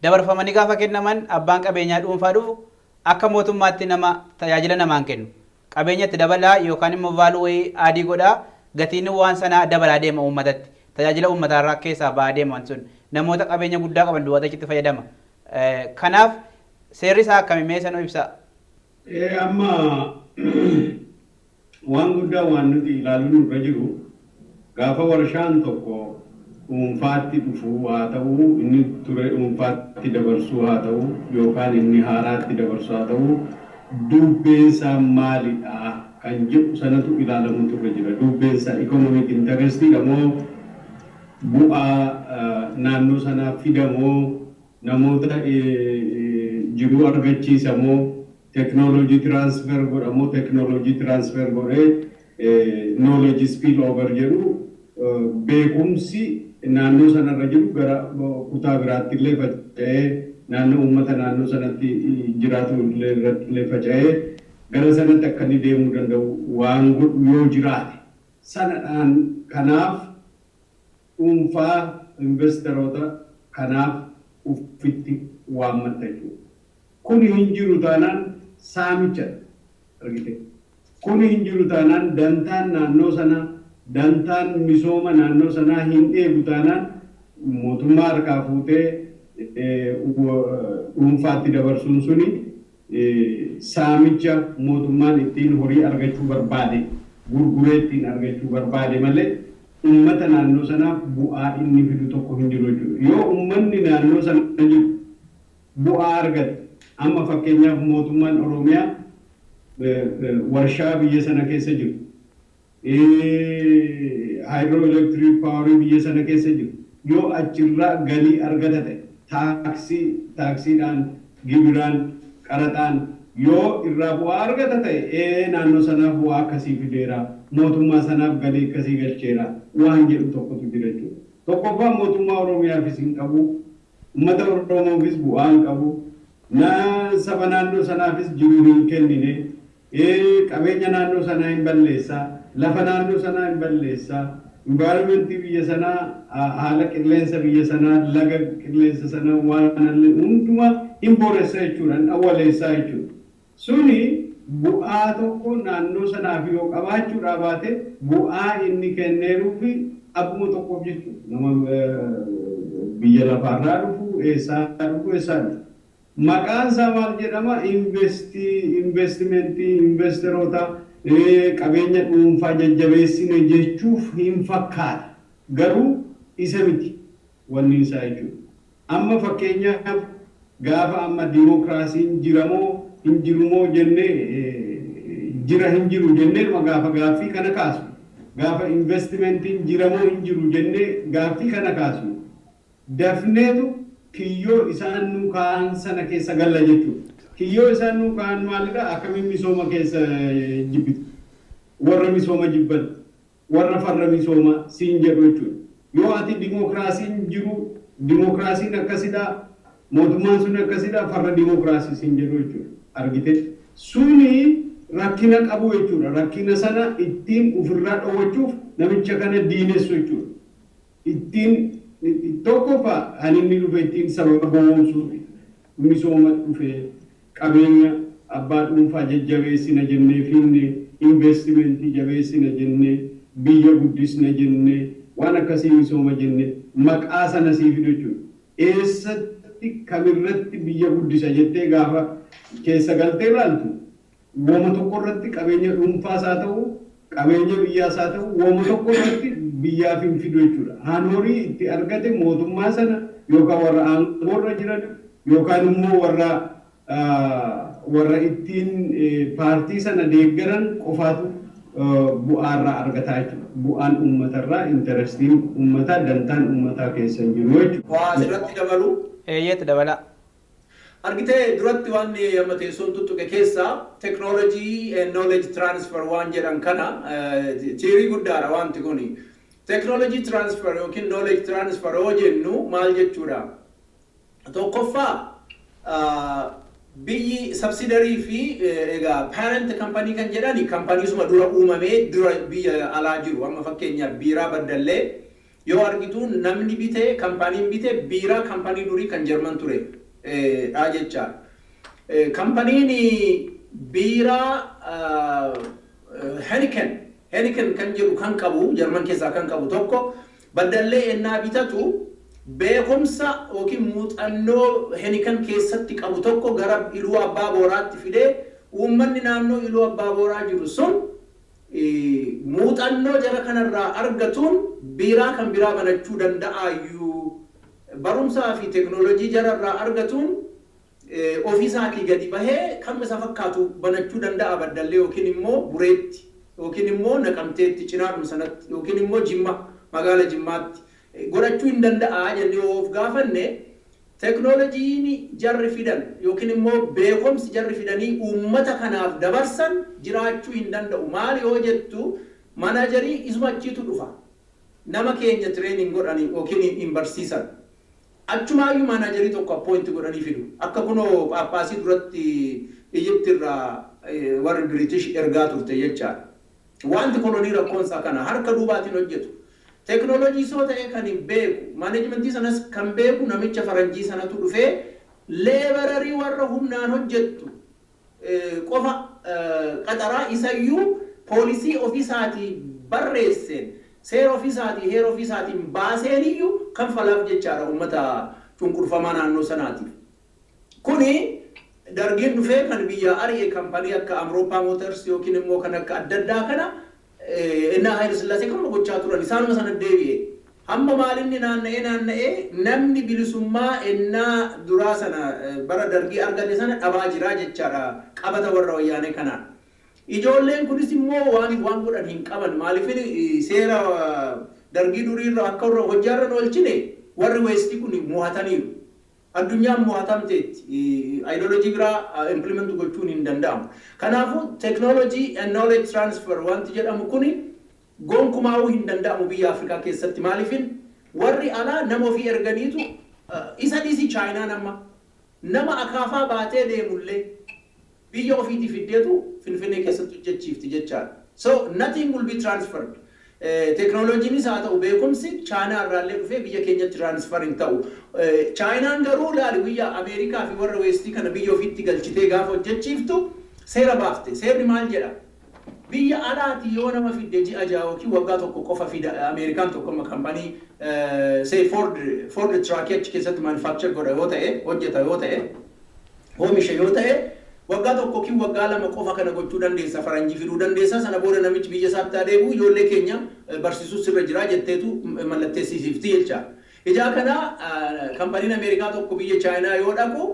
A: Dabarfamanii gaafa kennaman, abbaan qabeenyaa dhuunfaa dhufu akka mootummaatti nama tajaajila namaan kennu. Qabeenya itti dabalaa yookaan immoo value wayii add godhaa, gatiin waan sanaa dabalaa deema uummatatti. Tajaajila uummataarraa keessaa ba'aa deema wanti sun. Namoota qabeenya guddaa qaban duwwaatu achitti fayyadama. Kanaaf seerri isaa akkami? Mee isa nu ibsaa.
D: Amma waan guddaa waan nuti ilaaluu nurra jiru, gaafa warshaan tokko dhuunfaatti dhufu haa ta'u, inni ture dhuunfaatti dabarsuu haa ta'u, yookaan inni haaraatti dabarsu haa ta'u, dubbeensaa maalidha kan jedhu sanatu ilaalamuutu irra jira. Dubbeensaa economic interestiidha moo, bu'aa naannoo sanaa fidamoo, namoota jiruu argachiisa moo, teknoolojii transfer godhamoo, teknoolojii transfer godhee knowledge spill over jedhu, beekumsi naannoo sanarra jiru gara kutaa biraatti illee faca'ee, naannoo uummata naannoo sanatti jiraatu illee irratti illee faca'ee gara sanatti akka inni deemuu danda'u waan godhu yoo jiraate sanadhaan. Kanaaf dhuunfaa investoroota kanaaf ufitti waammatta jechuudha. Kuni hin jiru taanaan saamicha argite. Kuni hin jiru taanaan, dantaan naannoo sanaa, dantaan misooma naannoo sanaa hin eegu taanaan, mootummaa harkaa fuutee dhuunfaatti dabarsuun suni saamicha mootummaan ittiin horii argachuu barbaade, gurguree ittiin argachuu barbaade malee uummata naannoo sanaaf bu'aa inni fidu tokko hin jiru jechuudha. Yoo uummanni naannoo sana jiru bu'aa argate, amma fakkeenyaaf mootummaan Oromiyaa warshaa biyya sana keessa jiru, hydroelectric powerii biyya sana keessa jiru yoo achirraa galii argata ta'e, taaksii, taaksiidhaan, gibiraan, qaraxaan yoo irraa bu'aa argata ta'e, ee, naannoo sanaaf bu'aa akkasii fideera, mootummaa sanaaf galii akkasii galcheera waan jedhu tokkotu jira jechuudha. Tokkoffaa mootummaa Oromiyaafis hin qabu, uummata Oromoofis bu'aa hin qabu, saba naannoo sanaafis jiruu hin kennine, qabeenya naannoo sanaa hin balleessaa, lafa naannoo sanaa hin balleessaa, environmentii biyya sanaa, haala qilleensa biyya sanaa, laga qilleensa sanaa waan hundumaa hin booressa jechuudha, hin awwaleessaa jechuudha. Suni bu'aa tokko naannoo sanaaf yoo qabaachuudhaa baate, bu'aa inni kenneeruu fi abbuma tokkoof jechuudha. Nama biyya lafaarraa dhufu, eessaa dhufu, eessaa dhufu. Maqaan isaa maal jedhama? Investimentii, investeroota, qabeenya dhuunfaa jajjabeessine jechuuf hin fakkaata. Garuu isa miti wanni isaa jechuudha. Amma fakkeenyaaf gaafa amma diimokiraasiin jiramoo hin jirumoo jennee, jira hin jiru jennee gaafa gaaffii kana kaasu, gaafa investimentiin jiramoo hin jiru jennee gaaffii kana kaasu, dafneetu kiyyoo isaan nuu kaa'an sana keessa galla jechuudha. Kiyyoo isaan nuu kaa'an maalidha? Akkamiin misooma keessa jibbitu? Warra misooma jibban, warra farra misooma siin jedhu jechuudha. Yoo ati dimookiraasiin jiru, dimookiraasiin akkasidha, mootummaan sun akkasidha, farra dimookiraasii siin jedhu jechuudha. Argite? Suni rakkina qabu jechuudha. Rakkina sana ittiin ofirraa dhowwachuuf namicha kana diinessu jechuudha. Ittiin tokkoffaa kan inni dhufe ittiin sababa gowwoomsuu misooma dhufe, qabeenya abbaa dhuunfaa jajjabeessina jennee finne, investimentii jabeessina jennee, biyya guddisna jennee, waan akkasii misooma jennee maqaa sana sii fidu jechuudha. Eessatti, kamirratti biyya guddisa jettee gaafa keessa galtee ilaaltu, wooma tokko irratti, qabeenya dhuunfaas haa ta'u, qabeenya biyyaas haa ta'u, wooma tokko irratti biyyaaf hin fidu jechuudha. Haan horii itti argate mootummaa sana yookaan warra aangoorra jiran yookaan immoo warra ittiin paartii sana deeggaran qofaatu bu'aarraa argataa jechuudha. Bu'aan uummatarraa, interestiin uummataa, dantaan uummataa keessa hin jiru jechuudha.
C: Waa asirratti dabalu.
A: Eeyyeetti dabala.
C: Argitee, duratti waan amma teessoon tuttuqe keessaa technology and knowledge transfer waan jedhan kana, theory guddaadha wanti kuni. Technology transfer yookiin knowledge transfer yoo jennu maal jechuudha? Tokkoffaa, biyyi subsidiary fi egaa parent company kan jedhani company suma dura uumamee dura biyya alaa jiru. Amma fakkeenyaaf biiraa Baddallee yoo argitu, namni bitee, kaampaniin bitee biiraa kaampanii durii kan Jarman ture dha jechaadha. Kaampaniin biiraa Heineken kan jedhu kan qabu, Jarman keessaa kan qabu tokko Baddallee ennaa bitatu, beekumsa yookiin muuxannoo Heineken keessatti qabu tokko gara Iluu Abbaa Booraatti fidee, uummanni naannoo Iluu Abbaa Booraa jiru sun muuxannoo jara kanarraa argatuun biiraa kan biraa banachuu danda'aayyuu, barumsaa fi teeknooloojii jararraa argatuun ofiisaatii gadi bahee kan isa fakkaatu banachuu danda'a Baddallee yookiin immoo Bureetti yookiin immoo Naqamteetti, cinaadhuma sanatti, yookiin immoo Jimma, magaala Jimmaatti godhachuu hin danda'a jennee of gaafanne, teeknooloojiin jarri fidan yookiin immoo beekumsi jarri fidanii uummata kanaaf dabarsan jiraachuu hin danda'u. Maal yoo jettu, manager isuma achiitu dhufa. Nama keenya training godhanii yookiin hin barsiisan. Achumaayyuu manager tokko appoint godhanii fidu. Akka kunoo Phaaphaasii duratti Egypt irraa warri British ergaa turte jechaadha. Wanti kolonii rakkoonsaa kana harka duubaatiin hojjetu. Teeknooloojii soo ta'e kan hin beeku, management sanas kan beeku namicha faranjii sanatu dhufee laborer warra humnaan hojjettu qofa qaxaraa. Isayyuu policy ofiisaatii barreesseen, seera ofiisaatii, heera ofiisaatiin baaseeniyyuu kan falaaf jechaadha uummata cunqurfamaa naannoo sanaatiif. Kuni Dargiin dhufee kan biyya ari'e kampanii akka Amrooppaa Motors yookiin immoo kan akka adda addaa kana innaa Haayile Sillaasee kan gochaa turan isaanuma sana deebi'e. Hamma maalinni naanna'ee naanna'ee namni bilisummaa ennaa duraa sana bara Dargii argate sana dhabaa jira jechaadha qabata warra Wayyaanee kanaan. Ijoolleen kunis immoo waan godhan hin qaban. Maaliif? Seera Dargii duriirra akka warra hojjaarra oolchine warri West kun mo'ataniiru. Addunyaan mo'atamteetti. Ideology biraa implement gochuun hin danda'amu. Kanaafuu technology and knowledge transfer wanti jedhamu kuni gonkumaa'uu hin danda'amu biyya Afrikaa keessatti. Maaliifin warri alaa nama ofii erganiitu isa dhiisi, Chaayinaan amma nama akaafaa baatee deemullee biyya ofiitii fiddeetu Finfinnee keessatti hojjechiifti jechaadha. So nothing will be transferred. Teeknooloojiinis haa ta'u beekumsi Chaayinaa irraallee dhufee biyya keenyatti transfer hin ta'u. Chaayinaan garuu laali, biyya Ameerikaa fi warra West kana biyya ofiitti galchitee gaafa hojjechiiftu seera baafte. Seerri maal jedha? Biyya alaati yoo nama fidde ji'a 6 yookiin waggaa 1 qofa fida. Ameerikaan tokko amma kampanii say Ford truck achi keessatti manufacture godha yoo ta'e, hojjeta yoo ta'e, oomisha yoo ta'e, waggaa 1 yookiin waggaa 2 qofa kana gochuu dandeessa, faranjii fiduu dandeessa. Sana booda namichi biyya isaatti adeemu, ijoollee keenya barsiisuu sirra jira jetteetu mallatteessisiifti jecha. Ijaa kana kampaniin Ameerikaa tokko biyya Chaayinaa yoo dhaqu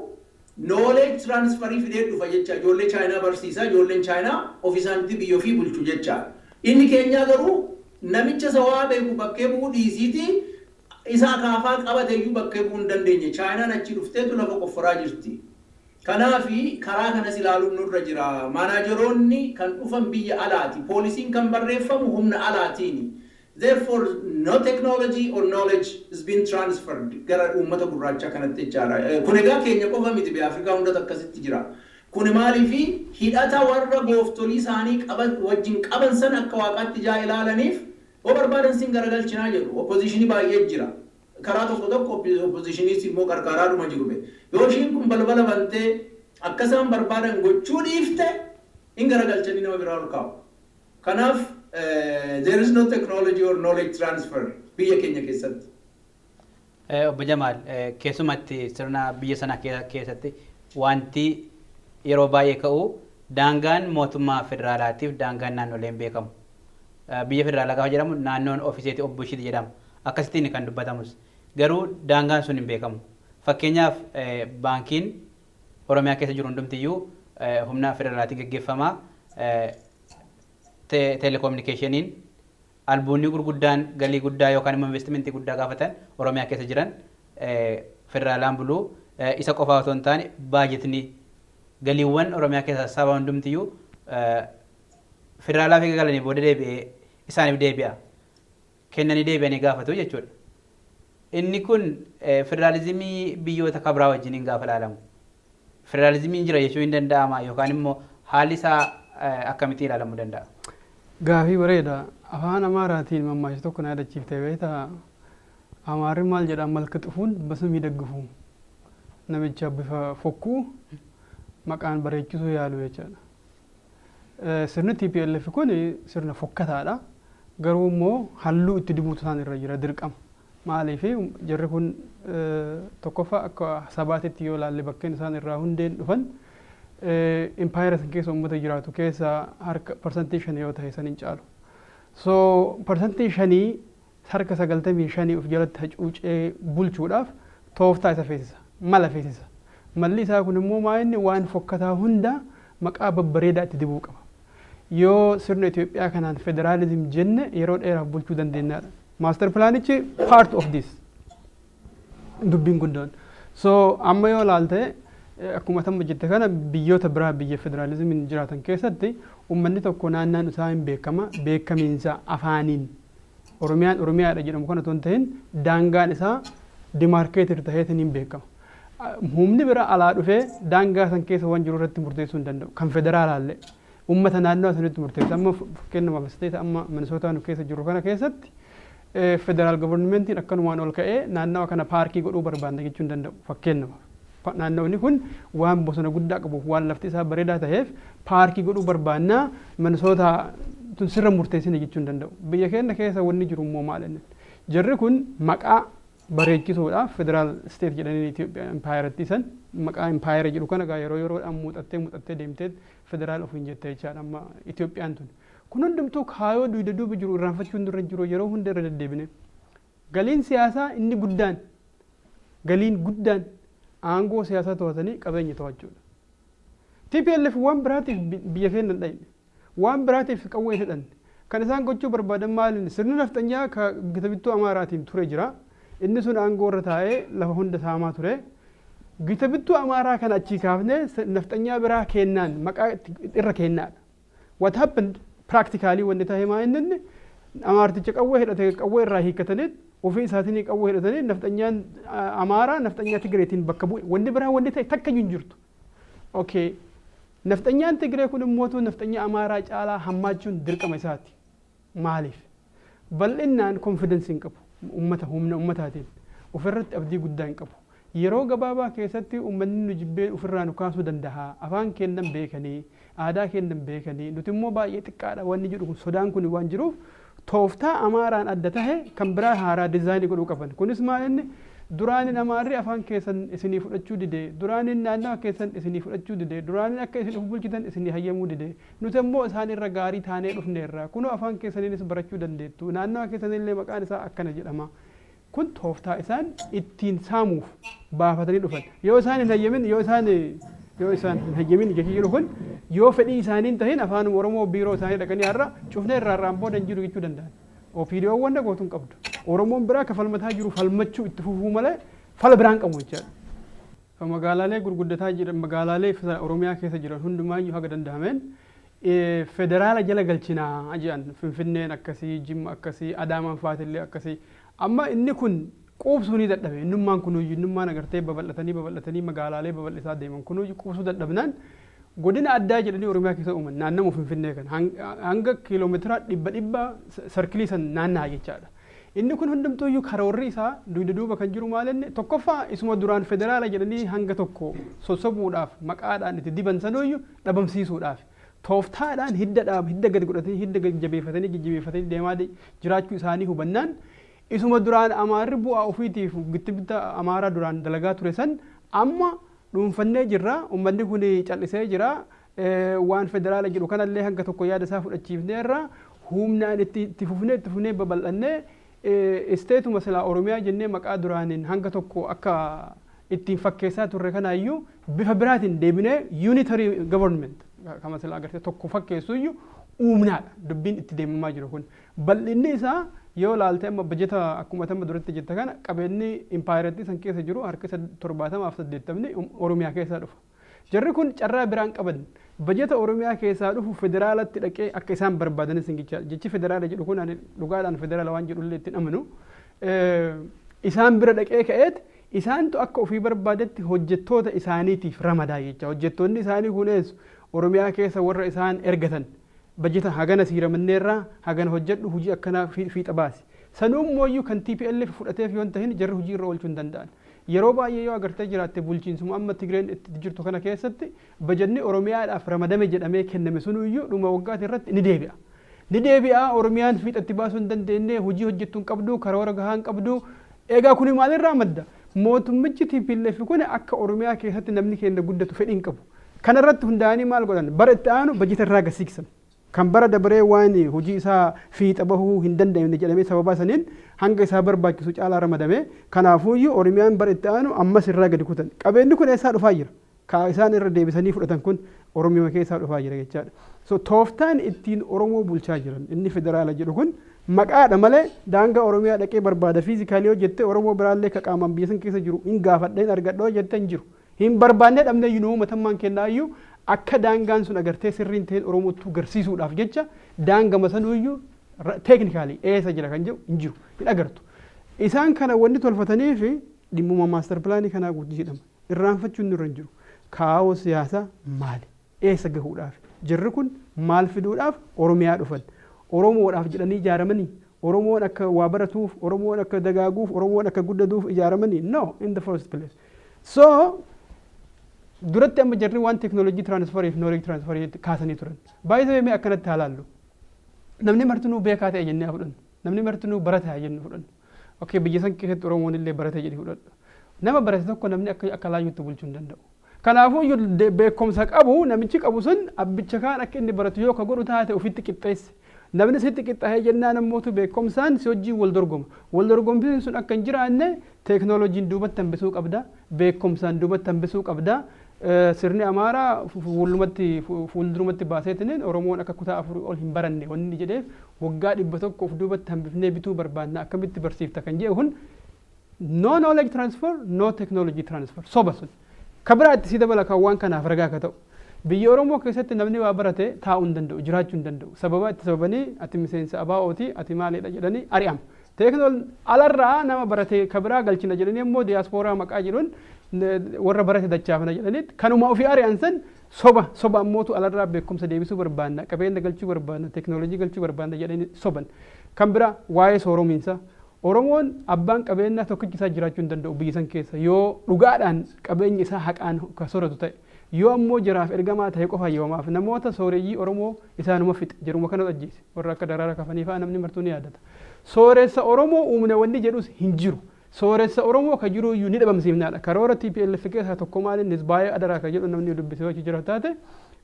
C: knowledge transfer fidee dhufa jecha. Ijoollee Chaayinaa barsiisa, ijoolleen Chaayinaa ofiisaanitti biyya ofii bulchu jecha. Inni keenyaa garuu namicha sawaa beeku bakkee bu'uu dhiisiiti, isa akaafaa qabate iyyuu bakkee bu'uu hin dandeenye. Chaayinaan achi dhufteetu lafa qofforaa jirti. Kanaafi karaa kanas ilaaluun nurra jira. Manageroonni kan dhufan biyya alaati. Policyn kan barreeffamu humna alaatiini. Therefore, no technology or knowledge has been transferred gara uummata gurraacha kanatti jechaadha. Kun egaa keenya qofa miti, biyya Afrikaa hundatu akkasitti jira. Kun maaliifi hidhata warra gooftolii isaanii qaban wajjin qaban sana akka waaqaatti ijaa ilaalaniif yoo barbaadan sin garagalchinaa jedhu. Opposition baay'ee jira. Karaa tokko tokko oppositioniis immoo qarqaraadhuma jiru be. Yoo ishiin kun balbala bantee akka isaan barbaadan gochuu dhiifte, hin garagalchanii nama biraa ol kaa'u. Kanaaf there is no technology or knowledge transfer biyya keenya keessatti.
A: Obbo Jamaal, keessumatti sirna biyya sana keessatti wanti yeroo baay'ee ka'u daangaan mootummaa federaalaatiif daangaan naannoleen beekamu. Biyya federaalaa gaafa jedhamu naannoon ofiiseeti obbo ishiiti jedhama. Akkasittiin kan dubbatamus. Garuu daangaan sun hin beekamu. Fakkeenyaaf, baankiin Oromiyaa keessa jiru hundumtiyyuu humna federaalaatiin gaggeeffama. Teeleekoominikeeshiniin, albuunni gurguddaan galii guddaa yookaan immoo investment guddaa gaafatan Oromiyaa keessa jiran federaalaan buluu. Isa qofaa otoo hin taane, baajetni galiiwwan Oromiyaa keessa saba hundumtiyyuu federaalaaf eega galanii booda deebi'ee isaaniif deebi'a. Kennanii deebi'anii gaafatu jechuudha. Inni kun federaalizimii biyyoota kabraa wajjiniin gaafa ilaalamu, federaalizimiin jira jechuun hin danda'ama yookaan immoo haalli isaa akkamittiin ilaalamuu danda'a?
B: Gaafii bareeda. Afaan Amaaraatiin mammaaksa tokko na yaadachiifte, beektaa? Amaarri maal jedha? መልከ ጥፉን በስም ይደግፉ. Namicha bifa fokkuu maqaan bareechisuu yaalu jechaadha. Sirni TPLF kun sirna fokkataadha. Garuu immoo halluu itti dibuutu isaan irra jira dirqama. Maaliif? Jarri kun tokkoffaa akka sabaatitti yoo ilaalle, bakkeen isaan irraa hundeen dhufan impaayera san keessa uummata jiraatu keessa harka 5% yoo ta'e san hin caalu. So 5% harka 95 of jalatti hacuucee bulchuudhaaf tooftaa isa feesisa. Mala feesisa. Malli isaa kun immoo maa inni waan fokkataa hunda maqaa babbareedaa itti dibuu qaba. Yoo sirna Itoophiyaa kanaan federaalism jenne, yeroo dheeraaf bulchuu dandeenyaadha. Master planichi part of this dubbiin guddoon. So amma yoo ilaalte, akkuma tamma jette kana, biyyoota biraa biyya federaalizimiin jiraatan keessatti uummanni tokko naannaan isaa hin beekama. Beekamiinsa afaaniin Oromiyaan Oromiyaadha jedhamu kana otoo hin ta'in, daangaan isaa demarcated taheetiin hin beekama. Humni bira alaa dhufee daangaa san keessa waan jiru irratti murteessuu hin danda'u. Kan federaalaallee uummata naannoo sanitti murteessa. Amma fakkeenyaaf state amma Minisootaa nu keessa jiru kana keessatti federal governmentiin akkanumaan ol ka'ee naannawa kana paarkii godhuu barbaanna jechuu hin danda'u fakkeenyaaf. Naannawni kun waan bosona guddaa qabuuf, waan lafti isaa bareedaa ta'eef paarkii godhuu barbaannaa, Minisootaa tun sirra murteessine jechuu hin danda'u. Biyya keenya keessa wanni jiru immoo maal inni? Jarri kun maqaa bareechisuudhaaf federal state jedhanii Itoophiyaa impaayeratti san maqaa impaayera jedhu kana gaa yeroo yeroodhaan muuxattee muuxattee deemtee federaal ofiin jettee jechaadha amma Itoophiyaan tun. Kun hundumtuu kaayoo duyda duuba jiru irraanfachuun dura jiru yeroo hunda irra deddeebine. Galiin siyaasaa inni guddaan, galiin guddaan aangoo siyaasaa to'atanii qabeenya to'achuudha. TPLF waan biraatiif biyya keenya hin dhayne. Waan biraatiif qawwee hin hidhanne. Kan isaan gochuu barbaadan maali? Sirni nafxanyaa ka gita bittuu Amaaraatiin ture jira. Inni sun aangoo irra taa'ee lafa hunda saamaa ture. Gita bittuu Amaaraa kana achii kaafnee nafxanyaa biraa kennaan maqaa irra kennaadha. What happened practically, wanni ta'e maa inni Amaarticha qawwee hidhate qawwee irraa hiikkatanii ofii isaatiin qawwee hidhatanii nafxanyaan Amaaraa nafxanyaa Tigireetiin bakka bu'e. Wanni biraa wanni ta'e takka hin jirtu. Okay. Nafxanyaan Tigiree kun immoo nafxanyaa Amaaraa caalaa hammaachuun dirqama isaati. Maaliif? Bal'inaan confidence hin qabu. Uummata humna uummataatiin ofirratti abdii guddaa hin qabu. Yeroo gabaabaa keessatti uummanni nu jibbee ofirraa nu kaasuu danda'a. Afaan kennan beekanii, aadaa kennan beekanii, nuti immoo baay'ee xiqqaadha wanni jedhu kun, sodaan kun waan jiruuf, tooftaa Amaaraan adda tahe kan biraa haaraa design godhuu qaban. Kunis maal inni? Duraanin Amaarri afaan keessan isinii fudhachuu dide, duraanin naannawa keessan isinii fudhachuu dide, duraanin akka isin of bulchitan isinii hayyamuu dide, nuti immoo isaan irra gaarii taanee dhufneerra, kunoo afaan keessaniinis barachuu dandeettu, naannawa keessanillee maqaan isaa akkana jedhama. Kun tooftaa isaan ittiin saamuuf baafatanii dhufan. Yoo isaan hin hayyamin, yoo isaan hin hayyamin jechi jiru kun, yoo fedhii isaanii hin tahin, afaan Oromoo biiroo isaanii dhaqanii har'a cufnee irraa irraan booda hin jiru jechuu danda'an. OPDO wanta gootu hin qabdu. Oromoon biraa ka falmataa jiru falmachuu itti fufuu malee fala biraan qabu jechaadha. Magaalaalee gurguddataa jiran, magaalaalee Oromiyaa keessa jiran hundumaayyuu haga danda'ameen federaala jala galchinaa jedhan. Finfinneen akkasii, Jimma akkasii, Adaamaan faatillee akkasii. Amma inni kun quubsuu ni dadhabe. Innummaan kunuyyuu, innummaan agartee babal'atanii babal'atanii magaalaalee babal'isaa deeman kunuyyuu quubsuu dadhabnaan, godina addaa jedhanii Oromiyaa keessa uuman. Naannama Finfinnee kan hanga kiiloomeetira dhibba dhibba circle san naanna'a jechaadha. Inni kun hundumtuuyyuu karoorri isaa dugda duuba kan jiru maal inni? Tokkoffaa isuma duraan federaala jedhanii hanga tokko sossobuudhaaf maqaadhaan itti diban sanuyyuu dhabamsiisuudhaaf. Tooftaadhaan hidda dhaab hidda gadi godhatanii, hidda gadi jabeeffatanii jajjabeeffatanii deemaa jiraachuu isaanii hubannaan, isuma duraan Amaarri bu'aa ofiitiif gitti Amaaraa duraan dalagaa ture san amma dhuunfannee jirra. Uummanni kun callisee jira, waan federaala jedhu kanallee hanga tokko yaada isaa fudhachiifneerra, humnaan itti fufnee itti fufnee babal'annee stateuma silaa Oromiyaa jennee maqaa duraaniin hanga tokko akka ittiin fakkeessaa turre kanaayyuu bifa biraatiin deebinee unitary government kama silaa agartee tokko fakkeessuyyuu uumnaadha dubbiin itti deemamaa jiru kun. Bal'inni isaa yoo laalte, amma bajeta akkuma tamma duratti jette kana, qabeenyi impaayiratti san keessa jiru harka 70f 80ni Oromiyaa keessaa dhufa. Jarri kun carraa biraan qaban. Bajeta Oromiyaa keessaa dhufu federaalatti dhaqee akka isaan barbaadanis hin gichaa. Jechi federaala jedhu kun ani dhugaadhaan federaala waan jedhullee ittiin amanu. Isaan bira dhaqee ka'eet isaantu akka ofii barbaadetti hojjettoota isaaniitiif ramadaa jecha. Hojjettoonni isaanii kunis Oromiyaa keessa warra isaan ergatan. Bajeta hagana sii ramanneerraa, hagana hojjedhu, hojii akkanaa fiixa baasi. Sanuu immoo kan TPLF fudhateef yoo hin tahin jarri hojii irra oolchuu hin danda'an. Yeroo baay'ee yoo agartee jiraatte, bulchiinsuma amma Tigreen itti jirtu kana keessatti bajanni Oromiyaadhaaf ramadame jedhamee kenname sunuyyuu dhuma waggaati irratti ni deebi'a. Ni deebi'a. Oromiyaan fiixatti baasuu hin dandeenye, hojii hojjettuu hin qabdu, karoora gahaa hin qabdu. Egaa kuni maalirraa madda? Mootummichi TPLF kun akka Oromiyaa keessatti namni keenya guddatu fedhii hin qabu. Kanarratti hundaa'anii maal godhan? Bara itti aanu bajeta irraa gasiiksan. Kan bara dabaree waan hojii isaa fiixa bahuu hin danda'amne jedhamee sababa saniin hanga isaa barbaachisu caalaa ramadame. Kanaafuyyuu Oromiyaan bara itti aanu ammas irraa gadi kutan. Qabeenyi kun eessaa dhufaa jira? Ka isaan irra deebisanii fudhatan kun Oromiyaa keessaa dhufaa jira jechaadha. So tooftaan ittiin Oromoo bulchaa jiran inni federaala jedhu kun maqaadha malee daangaa Oromiyaa dhaqee barbaada physically hojjette, Oromoo biraallee ka qaamaan biyya san keessa jiru hin gaafadha, hin argadha hojjette, hin jiru. Hin barbaannee dhabnee iyyuu matammaan kennaayyuu akka daangaan sun agartee sirriin ta'een Oromootti garsiisuudhaaf jecha daangama sanuyyuu technically eessa jira kan jedhu hin jiru, hin agartu. Isaan kana wanni tolfatanii fi dhimmuma master planii kanaa guutuu jedhama. Irraanfachuun nurra hin jiru. Kaawoo siyaasaa maali? Eessa gahuudhaaf? Jarri kun maal fiduudhaaf Oromiyaa dhufan? Oromoodhaaf jedhanii ijaaramanii? Oromoon akka waa baratuuf, Oromoon akka dagaaguuf, Oromoon akka guddatuuf ijaaramanii? No, in the first place. So, duratti amma jarri waan technology transferii fi knowledge transferii kaasanii turan. Baay'ee mee akkanatti haa laallu. Namni martinuu beekaa ta'e jennee haa fudhannu. Namni martinuu barataa jennee fudhannu. Okay, biyya san keessatti Oromoon illee barate jedhee fudhadhu. Nama barate tokko namni akka laayyuutti bulchuu hin danda'u. Kanaafuu beekumsa qabu namichi qabu sun abbicha kaan akka inni baratu yoo ka godhu taate ofitti qixxeesse. Namni sitti qixxaa'ee jennaan ammootu beekumsaan si wajjin wal dorgoma. Wal dorgomsiin sun akka hin jiraanne teeknooloojiin duubatti hambisuu qabda. Beekumsaan duubatti hambisuu qabda. Sirni Amaaraa fuuldurumatti fuuldurumatti baaseetiniin Oromoon akka kutaa 4 ol hin baranne wanni jedheef waggaa 100 of duubatti hambifnee bituu barbaanna, akkamitti barsiifta kan jedhu kun no knowledge transfer, no technology transfer, soba sun. Ka biraa itti si dabala, kan waan kanaaf ragaa ka ta'u. Biyya Oromoo keessatti namni waa barate taa'uu hin danda'u, jiraachuu hin danda'u. Sababa itti sababanii ati miseensa ABO'ti, ati maalidha jedhanii ari'ama. Teeknool alarraa nama barate ka biraa galchina jedhanii immoo diyaaspooraa maqaa jedhuun warra barate dachaafna jedhanii kanuma ofii ari'an san soba soba ammootu alarraa beekumsa deebisuu barbaanna, qabeenya galchuu barbaanna, teeknooloojii galchuu barbaanna jedhanii soban. Kan biraa waa'ee sooromiinsa. Oromoon abbaan qabeenyaa tokkichi isaa jiraachuu hin danda'u biyya san keessa yoo dhugaadhaan qabeenya isaa haqaan ka sooratu ta'e. Yoo ammoo jiraaf ergamaa ta'e qofa hayyamamaaf. Namoota sooreyyii Oromoo isaanuma fixe, jaruma kanatu ajjeese, warra akka Daraara Kafanii fa'aa namni martuu ni yaadata. Sooressa Oromoo uumne wanni jedhus hin jiru. Sooressa Oromoo ka jiru iyyuu ni dhabamsiifnaadha. Karoora TPLF keessaa tokko maal innis baay'ee adaraa ka jedhu namni dubbisee hojii jira taate,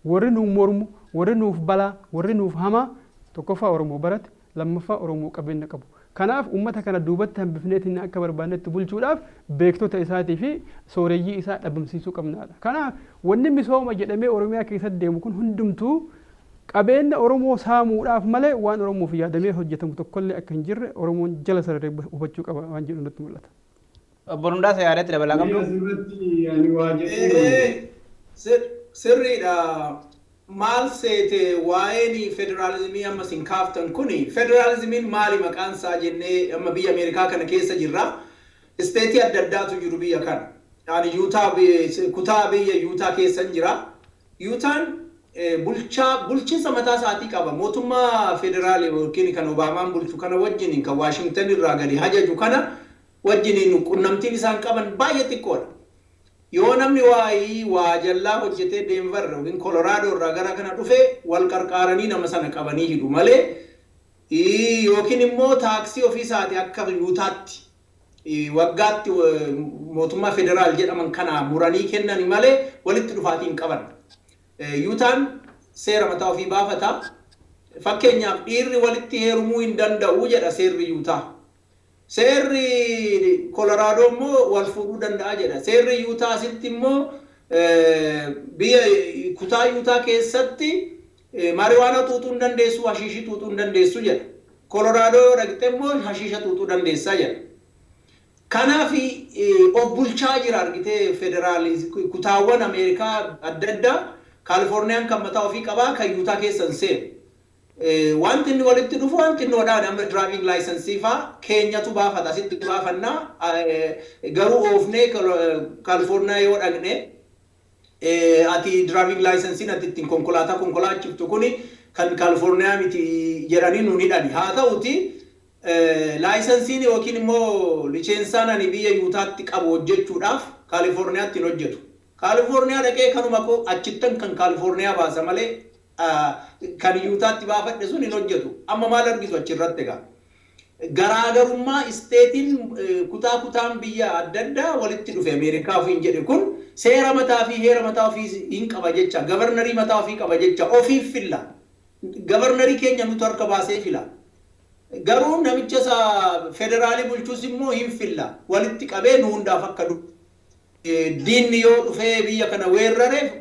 B: warri nuuf mormu, warri nuuf balaa, warri nuuf hamaa, tokkoffaa Oromoo barate, lammaffaa Oromoo qabeenya qabu. Kanaaf uummata kana duubatti hambifneetiin akka barbaannetti bulchuudhaaf beektota isaatii fi sooreyyii isaa dhabamsiisuu qabnaadha. Kanaaf wanni misooma jedhamee Oromiyaa keessatti deemu kun hundumtuu qabeenya Oromoo saamuudhaaf malee waan Oromoof yaadamee hojjetamu tokkollee akka hin jirre Oromoon jala sararee hubachuu qaba waan jedhu natti mul'ata.
A: Obbo Hundaasa, yaadatti dabalaa qabdu.
D: Asirratti ani waa jedhu.
C: Sirriidha. Maal seete, waa'een federaalizimii amma isin kaaftan kuni, federaalizimiin maali maqaan isaa jennee, amma biyya Ameerikaa kana keessa jirra. Stateii adda addaatu jiru biyya kana. Ani Yuutaa, kutaa biyya Yuutaa keessan jira. Yuutaan bulchaa bulchiinsa mataa isaatii qaba. Mootummaa federaalii yookiin kan Obaamaan bulchu kana wajjin, kan Waashingtan irraa gadi hajaju kana wajjiniin qunnamtiin isaan qaban baay'ee xiqqoodha. Yoo namni waayii waa jallaa hojjetee Deenvar yookiin Koloraadoo irraa gara kana dhufe, wal qarqaaranii nama sana qabanii hidhu malee, yookiin immoo taaksii ofii isaatii akka Yuutaatti waggaatti mootummaa federaal jedhaman kana muranii kennani malee walitti dhufaatii hin qaban. Yuutaan seera mataa ofii baafata. Fakkeenyaaf dhiirri walitti heerumuu hin danda'u jedha seerri Yuutaa. Seerri Koloraadoo immoo wal fuudhuu danda'a jedha. Seerri Yuutaa asitti immoo biyya kutaa Yuutaa keessatti mariwaana xuuxuu hin dandeessu, hashiishii xuuxuu hin dandeessu jedha. Koloraadoo yoo dhaqxe immoo hashiisha xuuxuu dandeessaa jedha. Kanaaf of bulchaa jira argitee federaali kutaawwan Ameerikaa adda addaa. Kaalifoorniyaan kan mataa ofii qabaa, kan Yuutaa keessa hin seenu. Wanti inni walitti dhufu wanti inni odhaan amma driving licensii faa keenyatu baafata, asitti baafannaa. Garuu oofnee Kaalifoorniyaa yoo dhaqne, ati driving licensiin ati ittiin konkolaataa konkolaachiftu kuni kan Kaalifoorniyaa miti jedhanii nuun hidhani. Haa ta'uti, licensiin yookiin immoo licheensaan ani biyya Yuutaatti qabu hojjechuudhaaf Kaalifoorniyaatti hin hojjetu. Kaalifoorniyaa dhaqee kanuma koo achittan kan Kaalifoorniyaa baasa malee kan Yuutaatti baafadhe sun hin hojjetu. Amma maal argitu achirratti egaa? Garaagarummaa stateiin kutaa kutaan biyya adda addaa walitti dhufe Ameerikaa ofiin jedhe kun seera mataa fi heera mataa ofii hin qaba jecha, governorii mataa ofii qaba jecha, ofiif filla. Governorii keenya nutu harka baasee fila. Garuu namicha isa federaalii bulchus immoo hin filla. Walitti qabee nu hundaaf akka diinni yoo dhufee biyya kana weerrareef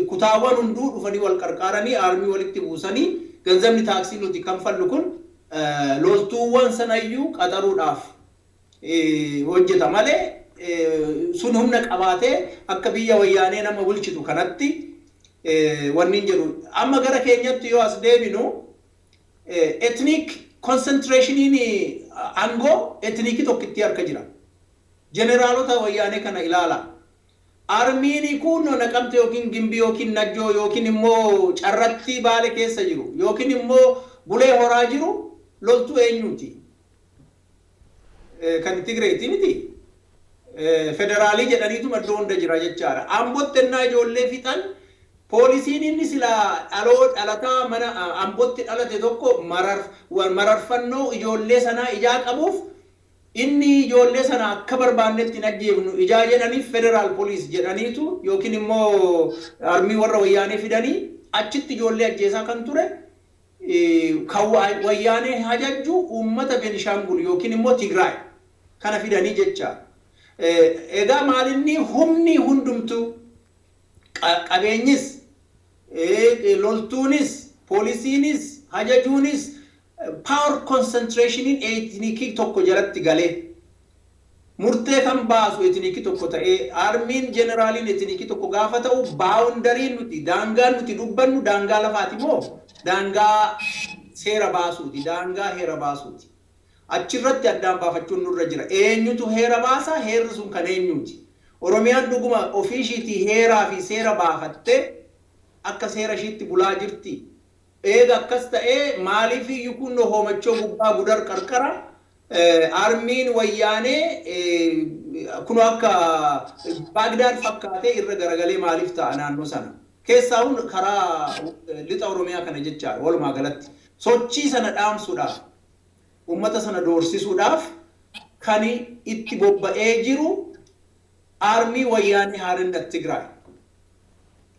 C: kutaawwan hunduu dhufanii wal qarqaaranii army walitti buusanii, ganzabni taaksii nuti kanfallu kun loltuuwwan sanayyuu qaxaruudhaaf hojjeta malee, sun humna qabaatee akka biyya Wayyaanee nama bulchitu kanatti wanni hin jedhu. Amma gara keenyatti yoo as deebinu, ethnic concentrationiin aangoo ethnicii tokkitti harka jira. Jeneraalota Wayyaanee kana ilaala. Armyiin kun Naqamte yookiin Gimbii yookiin Najjoo yookiin immoo Carratti Baale keessa jiru yookiin immoo Bulee Horaa jiru loltuu eenyuti? Kan Tigreeti miti. Federaalii jedhaniitu iddoo hunda jira jechaadha. Ambootti ennaa ijoollee fixan, poolisiin inni silaa dhaloo dhalataa mana Ambootti dhalate tokko mararfannoo ijoollee sanaa ijaa qabuuf, inni ijoollee sana akka barbaannetti hin ajjeefnu ijaa jedhaniif, federal police jedhaniitu yookiin immoo army warra Wayyaanee fidanii achitti ijoollee ajjeesaa kan ture, kan Wayyaanee hajajju uummata Benishaangul yookiin immoo Tigraay kana fidanii jecha. Egaa maalinni humni hundumtuu, qabeenyis, loltuunis, poolisiinis, hajajuunis, power concentrationiin ethnicii tokko jalatti galee, murtee kan baasu ethnicii tokko ta'ee, armyiin jeneraaliin ethnicii tokko gaafa ta'u, boundaryiin nuti, daangaan nuti dubbannu daangaa lafaati moo daangaa seera baasuuti, daangaa heera baasuuti? Achirratti addaan baafachuun nurra jira. Eenyutu heera baasa? Heerri sun kan eenyuti? Oromiyaan dhuguma ofii ishiitii heeraa fi seera baafattee akka seera ishiitti bulaa jirti? Eega akkas ta'ee, maaliif iyyuu kun Hoomachoo gubbaa, Gudar qarqara armyiin Wayyaanee kun akka Baagdaad fakkaatee irra garagalee maaliif ta'a naannoo sana? Keessaa karaa lixa Oromiyaa kana jechaadha walumaa galatti. Sochii sana dhaamsuudhaaf, uummata sana doorsisuudhaaf kan itti bobba'ee jiru army Wayyaanee Haarindat Tigraay.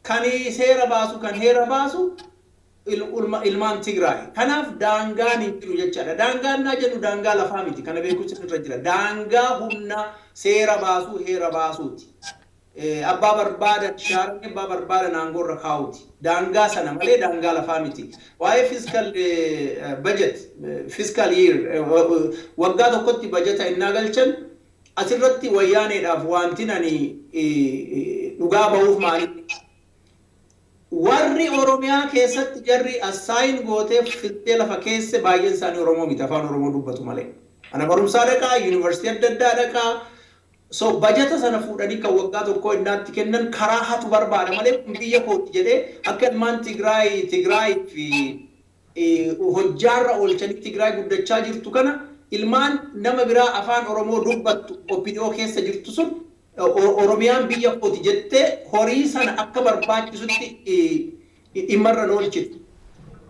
C: Kan seera baasu, kan heera baasu ilmaan Tigraay. Kanaaf daangaan hin jiru jechaadha. Daangaan naa jennu daangaa lafaa miti. Kana beekuun irra jira. Daangaa humna seera baasuu, heera baasuuti. Abbaa barbaadan shaaranii abbaa barbaadan aangoo irra kaa'uti. Daangaa sana malee daangaa lafaa miti. Waa'ee fiscal budget, fiscal year, waggaa tokkotti bajeta innaa galchan, asirratti Wayyaaneedhaaf wanti ani dhugaa ba'uuf maali? Warri Oromiyaa keessatti jarri assign gootee filtee lafa keesse baay'een isaanii Oromoo miti, afaan Oromoo dubbatu malee. Ana barumsaa dhaqaa, yuunivarsiitii adda addaa dhaqaa. So bajata sana fuudhanii kan waggaa tokkoo innaatti kennan karaa hatu barbaada malee, kun biyya kooti jedhee akka ilmaan Tigraay fi hojjaarra oolchanii Tigraay guddachaa jirtu kana, ilmaan nama biraa afaan Oromoo dubbattu OPDO keessa jirtu sun Oromiyaan biyya kooti jettee horii sana akka barbaachisutti dhimmarra oolchitu.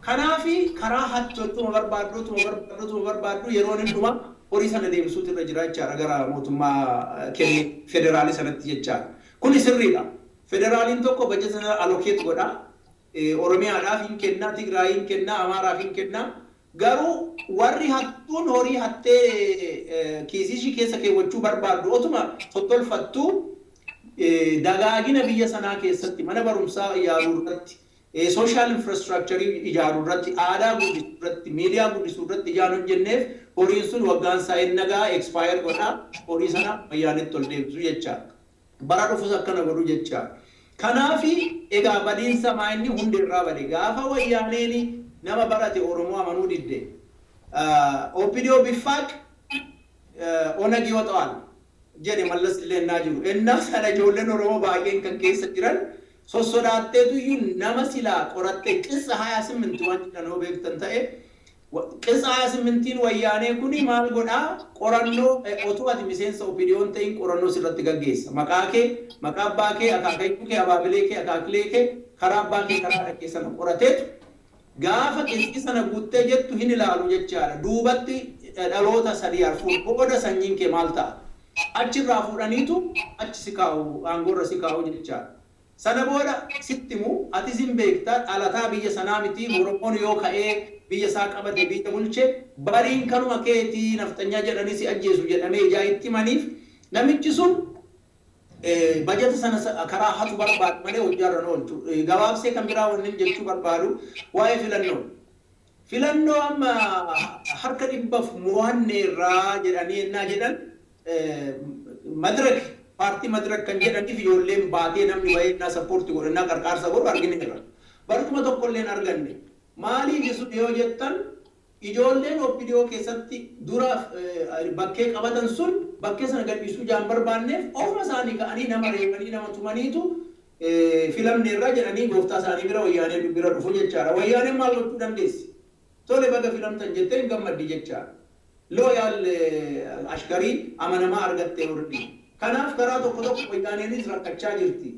C: Kanaafi karaa hattootuma barbaaddu, tuma barbaaddu, yeroon hin dhuma horii sana deebisuutu irra jira jechaadha gara mootummaa kenne federaalii sanatti jechaadha. Kuni sirriidha. Federaaliin tokko bajeta sana allocate godha. Oromiyaadhaaf hin kennaa, Tigraay hin kennaa, Amaaraaf hin kennaa. Garuu warri hattuun horii hattee kiisii ishii keessa keewwachuu barbaaddu otuma tottolfattu, dagaagina biyya sanaa keessatti mana barumsaa ijaaruu irratti, social infrastructure ijaaruu irratti, aadaa guddisuu irratti, miidiyaa guddisuu irratti ijaan hojjenneef, horiin sun waggaan isaa hin nagaa expire godhaa, horii sana Wayyaanetti ol deebisu jechaadha. Bara dhufus akkana godhu jechaadha. Kanaafi egaa badiinsa maa inni hundi irraa bade gaafa Wayyaaneen nama barate Oromoo amanuu didde. OPDO ቢፋቅ ኦነግ ይወጣዋል jedhe Mallas illee ennaa jiru. Ennaa sana ijoolleen Oromoo baay'een kan keessa jiran sossodaatteetu iyyuu nama silaa qorattee qissa 28 waan jedhan yoo beektan ta'e, qissa 28n Wayyaanee kuni maal godhaa? Qorannoo, otoo ati miseensa OPDO'n ta'in qorannoo sirratti gaggeessa. Maqaa kee, maqaa abbaa kee, akaakayyuu kee, abaabilee kee, akaakilee kee, karaa abbaa kee, karaa haadha kee sana qorateetu gaafa qisxi sana guuttee jettu hin ilaalu jechaadha. Duubatti dhaloota sadii arfuun booda sanyiin kee maal ta'a? Achirraa fuudhaniitu achi si kaa'u, aangoorra si kaa'u jechaadha. Sana booda sitti himu, atis hin beektaa, dhalataa biyya sanaa miti. Oromoon yoo ka'ee biyya isaa qabate, biyya bulche, bariin kanuma keetii nafxanyaa jedhanii si ajjeesu jedhamee ijaa itti himaniif namichi sun bajata sana karaa hatu barbaadu malee hojjaarra oolchu. Gabaabsee kan biraa wanni jechuu barbaadu waa'ee filannoo. Filannoo amma harka dhibbaaf mo'anne irraa jedhanii ennaa jedhan, Madirak, paartii Madirak kan jedhaniif ijoolleen baatee namni bahee innaa support godhu, innaa qarqaarsa godhu argineerra. Barcuma tokko illee hin arganne. Maaliif isu yoo jettan, ijoolleen OPDO keessatti dura bakkee qabatan sun bakkee sana gadhiisuu jaan barbaanneef ofuma isaanii ka'anii nama reebanii, nama tumaniitu filamneerra jedhanii gooftaa isaanii bira, Wayyaanee bira dhufu jechaadha. Wayyaaneen maal gochuu dandeessi? Tole, baga filamtan jettee hin gammaddi jechaadha. Loyal ashkarii amanamaa argattee hordi. Kanaaf karaa tokko tokko Wayyaaneenis rakkachaa jirti.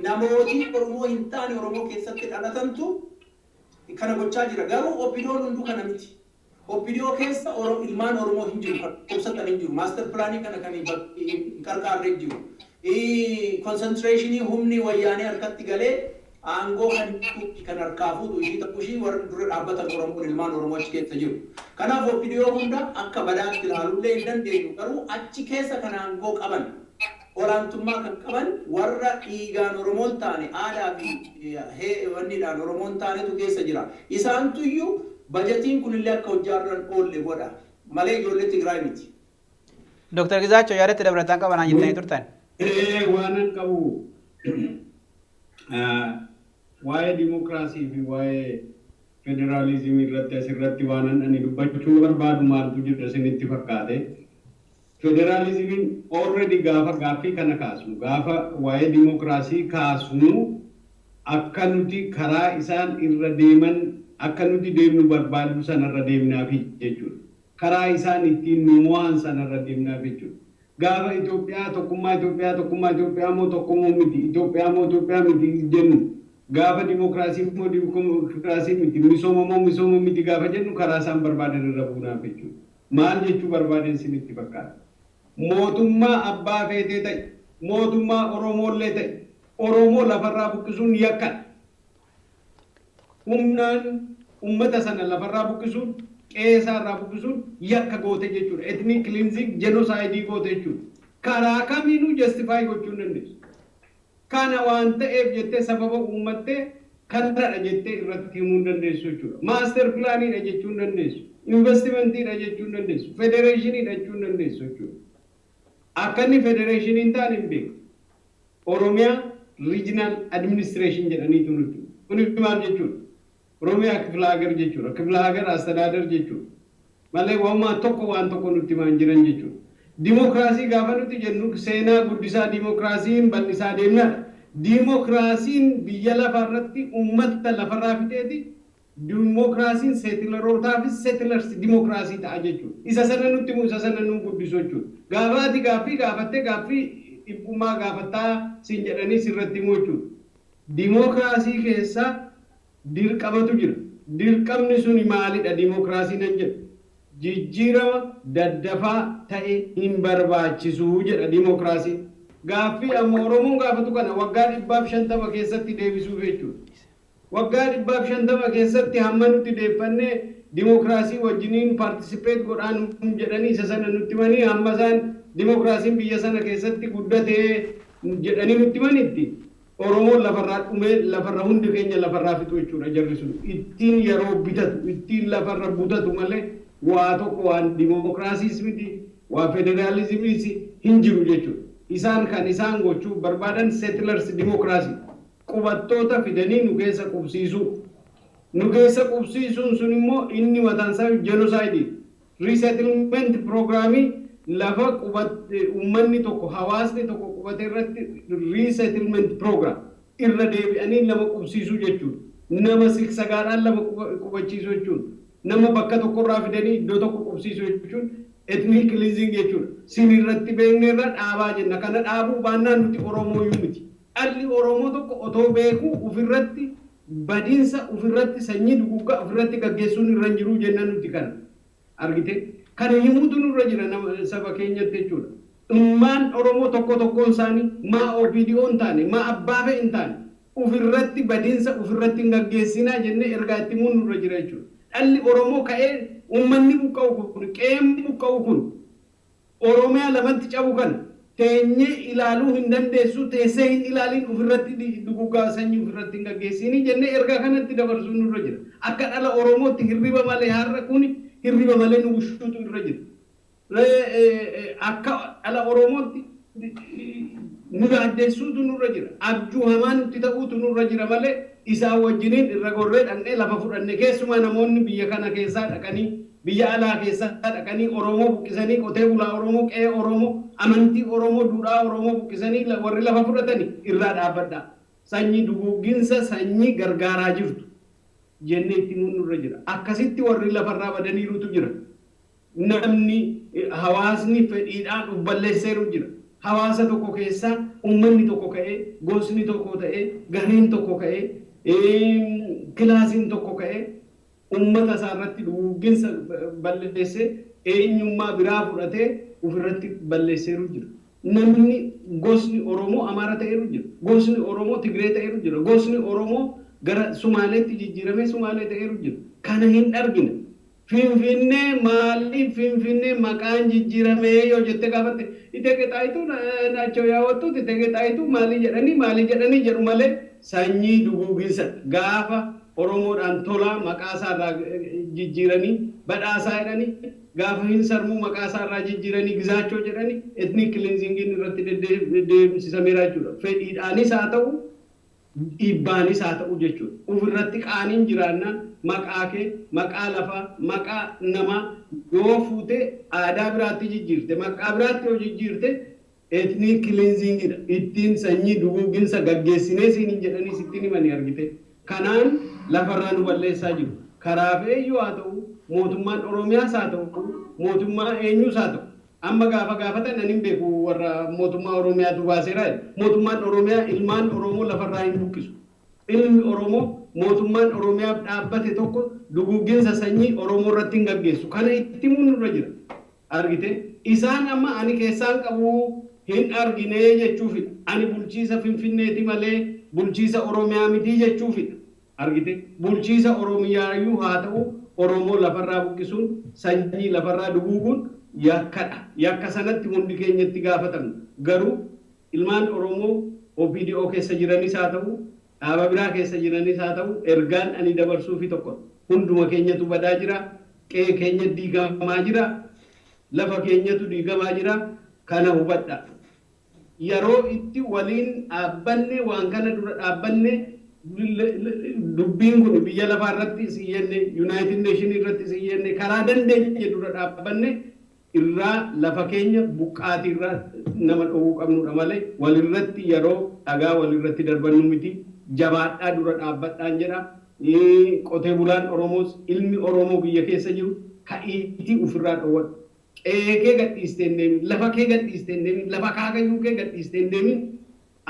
C: Namooti Oromoo hin taane Oromoo keessatti dhalatantu kana gochaa jira. Garuu OPDO'n hunduu kana miti. OPDO keessa ilmaan Oromoo hin jiru, kan dhukkubsatan hin jiru. Master planii kana kan hin qarqaarre hin jiru. Concentrationii humni Wayyaanee harkatti galee aangoo kan kan harkaa fuudhu ishii ta'uu ishii warri dura dhaabbatan Oromoon ilmaan Oromoo achi keessa jiru. Kanaaf OPDO hunda akka badaatti ilaaluullee hin dandeenyu, garuu achi keessa kan aangoo qaban, olaantummaa kan qaban, warra dhiigaan Oromoon taane, aadaa fi wanniidhaan Oromoon taanetu keessa jira. Isaantuyyuu bajatiin kunillee akka hojjaarran oolle godha malee ijoollee Tigraay miti.
A: Dooktar Gizaachoo, yaadatti dabalataan qabanaa jettanii turtan.
D: Waanan qabu waa'ee dimokiraasii fi waa'ee federaalizimii irratti asirratti waanan ani dubbachuu barbaadu maaltu jira isinitti fakkaate? Federaalizimiin already gaafa gaaffii kana kaasnu, gaafa waa'ee dimokiraasii kaasnu, akka nuti karaa isaan irra deeman akka nuti deemnu barbaadu sanarra deemnaafi jechuudha. Karaa isaan ittiin nu mo'an sanarra deemnaaf jechuudha. Gaafa Itoophiyaa, tokkummaa Itoophiyaa, tokkummaa Itoophiyaa moo tokkummaa miti, Itoophiyaa moo Itoophiyaa miti jennu, gaafa dimokiraasii moo dimokiraasii miti, misooma moo misooma miti gaafa jennu, karaa isaan barbaadan irra buunaaf jechuudha. Maal jechuu barbaadan isinitti fakkaata? Mootummaa abbaa feetee ta'e, mootummaa Oromoollee ta'e, Oromoo lafarraa buqqisuun yakkadha. Humnaan ummata sana lafarraa buqqisuun, qe'ee isaarraa buqqisuun yakka goote jechuudha. Ethnic cleansing, genocide goote jechuudha. Karaa kamiinuu justify gochuu hin dandeessu. Kana waan ta'eef jettee sababa uummattee kanadha jettee irratti himuu hin dandeessu jechuudha. Master planiidha jechuu hin dandeessu. Investimentiidha jechuu hin dandeessu. Federeeshiniidha jechuu hin dandeessu jechuudha. Akka inni federeeshinii hin taane hin beeku. Oromiyaa Regional Administration jedhaniitu nuti. Kuni maal jechuudha? Oromiyaa ክፍለ ሀገር jechuudha. ክፍለ ሀገር አስተዳደር jechuudha. Malee waanuma tokko waan tokko nutti himaa hin jiran jechuudha. Dimokiraasii gaafa nuti jennu, seenaa guddisaa dimokiraasiin bal'isaa deemnaadha. Dimokiraasiin biyya lafaarratti uummata lafarraa fixeeti. Dimokiraasiin settlerootaafis settlers dimokiraasii ta'a jechuudha. Isa sana nutti himu, isa sana nu guddisu jechuudha. Gaafa ati gaaffii gaafattee, gaaffii dhiphummaa gaafattaa siin jedhanii sirratti himu jechuudha. Dimokiraasii keessa dirqamatu jira. Dirqamni suni maalidha dimokiraasii nan jedhu? Jijjiirama daddafaa ta'e hin barbaachisuu jedha dimokiraasiin. Gaaffii amma Oromoon gaafatu kana waggaa 150 keessatti deebisuuf jechuudha. Waggaa 150 keessatti hamma nuti deeffannee dimokiraasii wajjiniin participate godhaan jedhanii isa sana nutti himanii, hamma isaan dimokiraasiin biyya sana keessatti guddatee jedhanii nutti himanitti, Oromoon lafarraa dhumee, lafarra hundi keenya lafarraa fixu jechuudha jarri sun. Ittiin yeroo bitatu, ittiin lafarra butatu malee waa tokko waan dimokiraasiis miti, waa federaalizimiis hin jiru jechuudha. Isaan kan isaan gochuu barbaadan settlers democracy, qubattoota fidanii nu keessa qubsiisuu. Nu keessa qubsiisuun sun immoo inni mataan isaa genocide. Resettlement programii lafa uummanni tokko, hawaasni tokko qubate irratti resettlement program irra deebi'anii nama qubsiisuu jechuudha. Nama siksagaadhaan lama qubachiisuu jechuudha. Nama bakka tokkorraa fidanii iddoo tokko qubsiisuu jechuun ethnic cleansing jechuudha. Sin irratti beekne irra dhaabaa jenna. Kana dhaabuu baannaan nuti Oromooyyuu miti. Dhalli Oromoo tokko otoo beekuu ofirratti badiinsa, ofirratti sanyii duguggaa ofirratti gaggeessuun irra hin jiru jenna nuti kana. Argite? Kana himuutu nurra jira nama saba keenyatti jechuudha. Ilmaan Oromoo tokko tokkoon isaanii maa OPDO hin taane, maa abbaa fe'e hin taane, ofirratti badiinsa ofirratti hin gaggeessinaa jennee ergaa itti himuun nurra jira jechuudha. Dhalli Oromoo ka'ee uummanni buqqa'u kun, qe'een buqqa'u kun, Oromiyaa lamatti cabu kana teenyee ilaaluu hin dandeessu, teessee hin ilaalin, ofirratti duguggaa sanyii ofirratti hin gaggeessinii jennee ergaa kanatti dabarsuun nurra jira. Akka dhala Oromootti hirriba malee har'a kun hirriba malee nu bushuutu irra jira. Akka dhala Oromootti nu yaaddeessuutu nurra jira. Abjuu hamaa nutti ta'uutu nurra jira malee isaan wajjiniin irra gorree dhaqnee lafa fudhanne. Keessumaa namoonni biyya kana keessaa dhaqanii, biyya alaa keessaa dhaqanii Oromoo buqqisanii, qotee bulaa Oromoo, qe'ee Oromoo, amantii Oromoo, duudhaa Oromoo buqqisanii warri lafa fudhatanii irraa dhaabbadhaa. Sanyii duguugginsa sanyii gargaaraa jirtu jennee itti himuun nurra jira. Akkasitti warri lafarraa badaniirutu jira. Namni hawaasni fedhiidhaan uf balleesseeru jira. Hawaasa tokko keessaa uummanni tokko ka'ee, gosni tokko ta'ee, gareen tokko ka'ee, kilaasiin tokko ka'ee uummata isaa irratti duguugginsa balleessee, eenyummaa biraa fudhatee ofirratti balleesseeru jira. Namni gosni Oromoo Amaara ta'eeru jira. Gosni Oromoo Tigree ta'eeru jira. Gosni Oromoo gara Sumaaleetti jijjiiramee Sumaalee ta'eeru jira. Kana hin argina. Finfinnee maaliif Finfinnee maqaan jijjiiramee yoo jettee gaafatte, Itege Xaayituu ናቸው ያወጡት, Itege Xaayituu maalii jedhanii maalii jedhanii jedhu malee sanyii duguuginsa gaafa Oromoodhaan tolaa maqaa isaarraa jijjiiranii badhaasaa jedhanii, gaafa hin sarmuu maqaa isaarraa jijjiiranii Gizaachoo jedhanii, ethnic cleansingiin irratti deemsisameera jechuudha. Fedhiidhaanis haa ta'u, dhiibbaanis haa ta'u jechuudha. Ofirratti qaaniin jiraannaan maqaa kee, maqaa lafaa, maqaa namaa yoo fuutee aadaa biraatti jijjiirte, maqaa biraatti yoo jijjiirte, ethnic cleansingidha. Ittiin sanyii duguuginsa gaggeessinee siin jedhanii sittiin himanii argite. Kanaan lafarraa nu balleessaa jiru. Karaa feeyyuu haa ta'u, mootummaan Oromiyaas haa ta'u, mootummaa eenyuus haa ta'u. Amma gaafa gaafatan ani hin beeku, warra mootummaa Oromiyaatu baaseera. Mootummaan Oromiyaa ilmaan Oromoo lafarraa hin buqqisu. Ilmi Oromoo mootummaan Oromiyaaf dhaabbate tokko duguugginsa sanyii Oromoo irratti hin gaggeessu. Kana itti himuun nurra jira. Argite, isaan amma ani keessaan qabu hin argine jechuufidha. Ani bulchiisa Finfinneeti malee bulchiisa Oromiyaa miti jechuufidha. Argite, bulchiisa Oromiyaayyuu haa ta'u, Oromoo lafarraa buqqisuun, sanyii lafarraa duguuguun yakkadha. Yakka sanatti hundi keenyatti gaafatamna. Garuu ilmaan Oromoo OPDO keessa jiranis haa ta'u, dhaaba biraa keessa jiranis haa ta'u, ergaan ani dabarsuufi tokko: hunduma keenyatu badaa jira. Qe'ee keenya diigamaa jira. Lafa keenyatu diigamaa jira. Kana hubadha. Yeroo itti waliin dhaabbanne, waan kana dura dhaabbanne, dubbiin kun biyya lafaa irratti si jenne, United Nation irratti si jenne, karaa dandeenye dura dhaabbanne irraa lafa keenya buqqaatii irraa nama dhowwuu qabnudha malee walirratti yeroo dhagaa walirratti darbannu miti. Jabaadhaa, dura dhaabbadhaan jedha. Qotee bulaan Oromoos, ilmi Oromoo biyya keessa jiru, ka'iitii ofirraa dhowwadhu. Qe'ee kee gadhiistee hin deemin, lafa kee gadhiistee hin deemin, lafa akaakayyuu kee gadhiistee hin deemin,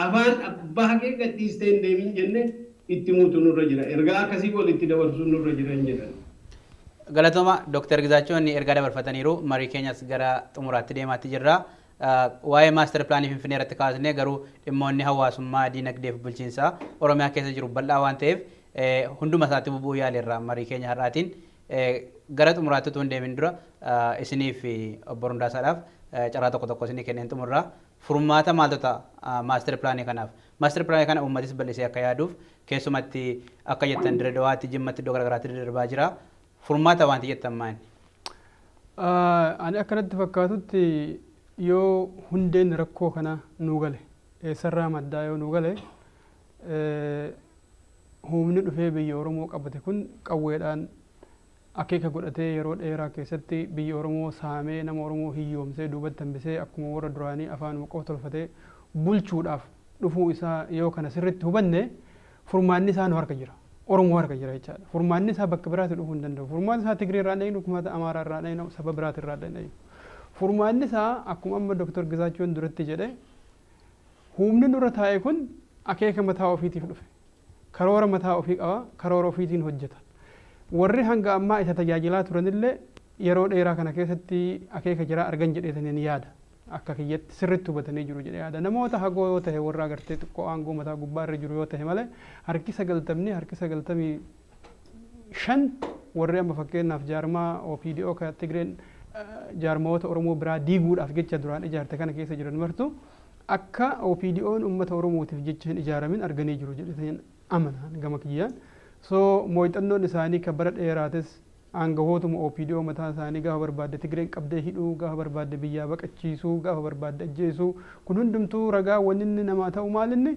D: afaan abbaa kee gadhiistee hin deemin jenne itti himuutu nurra jira. Ergaa akkasii walitti dabarsuun nurra jira hin jedhan.
A: Galatooma Dooktar Gizaachoon, ergaa dabarfataniiru. Marii keenyas gara xumuraatti deemaatti jirra. Waa'ee master planii Finfinnee irratti kaasnee, garuu dhimmoonni hawaasummaa, diinagdee fi bulchiinsaa Oromiyaa keessa jiru bal'aa waan ta'eef hunduma isaatti bubu'uu yaaleerra marii keenya har'aatiin. Gara xumuraatti utuu hin deemin dura isiniif obbo Rundaasaadhaaf carraa tokko tokko isinii kenneen xumurra. Furmaata maaltu ta'a master planii kanaaf? Master planii kana uummatis bal'isee akka yaaduuf, keessumatti akka jettan Dirre Dawaatti, Jimmatti, iddoo garaagaraatti darbaa jira. Furmaata wanti jettan maali?
B: Ani akkanatti fakkaatutti Yoo hundeen rakkoo kana nuu gale, eessarraa maddaa yoo nuu gale, humni dhufee biyya Oromoo qabate kun qawweedhaan akeeka godhatee yeroo dheeraa keessatti biyya Oromoo saamee, nama Oromoo hiyyoomsee, duubatti hambisee, akkuma warra duraanii afaanuma qofa tolfatee bulchuudhaaf dhufuu isaa yoo kana sirriitti hubanne, furmaanni isaa nu harka jira. Oromoo harka jira jechaadha. Furmaanni isaa bakka biraatti dhufuu hin danda'u. Furmaanni isaa Tigree irraa dhayinu, kuma Amaaraa irraa dhayinu, saba biraati irraa dhayinu. Furmaanni isaa akkuma amma Dr. Gizaachoon duratti jedhe, humni nurra taa'e kun akeeka mataa ofiitiif dhufe. Karoora mataa ofii qaba, karoora ofiitiin hojjeta. Warri hanga ammaa isa tajaajilaa turanillee yeroo dheeraa kana keessatti akeeka jiraa argan jedheetaniin yaada. Akka kiyyatti sirriitti hubatanii jiru jedhee yaada. Namoota hagoo yoo ta'e, warra agartee xiqqoo aangoo mataa gubbaa irra jiru yoo ta'e malee, harki 90, harki 95 warri amma fakkeenyaaf jaarmaa OPDO ka Tigreen jaarmoota Oromoo biraa diiguudhaaf jecha duraan ijaarte kana keessa jiran martu akka OPDO'n uummata Oromootiif jecha hin ijaaramin arganii jiru jedheetaniin amanaan gama kiyyaan. So muuxannoon isaanii ka bara dheeraatis aangawootuma OPDO mataa isaanii gaafa barbaadde Tigreen qabdee hidhuu, gaafa barbaadde biyyaa baqachiisuu, gaafa barbaadde ajjeesuu, kun hundumtuu ragaa wanni inni namaa ta'u maalinni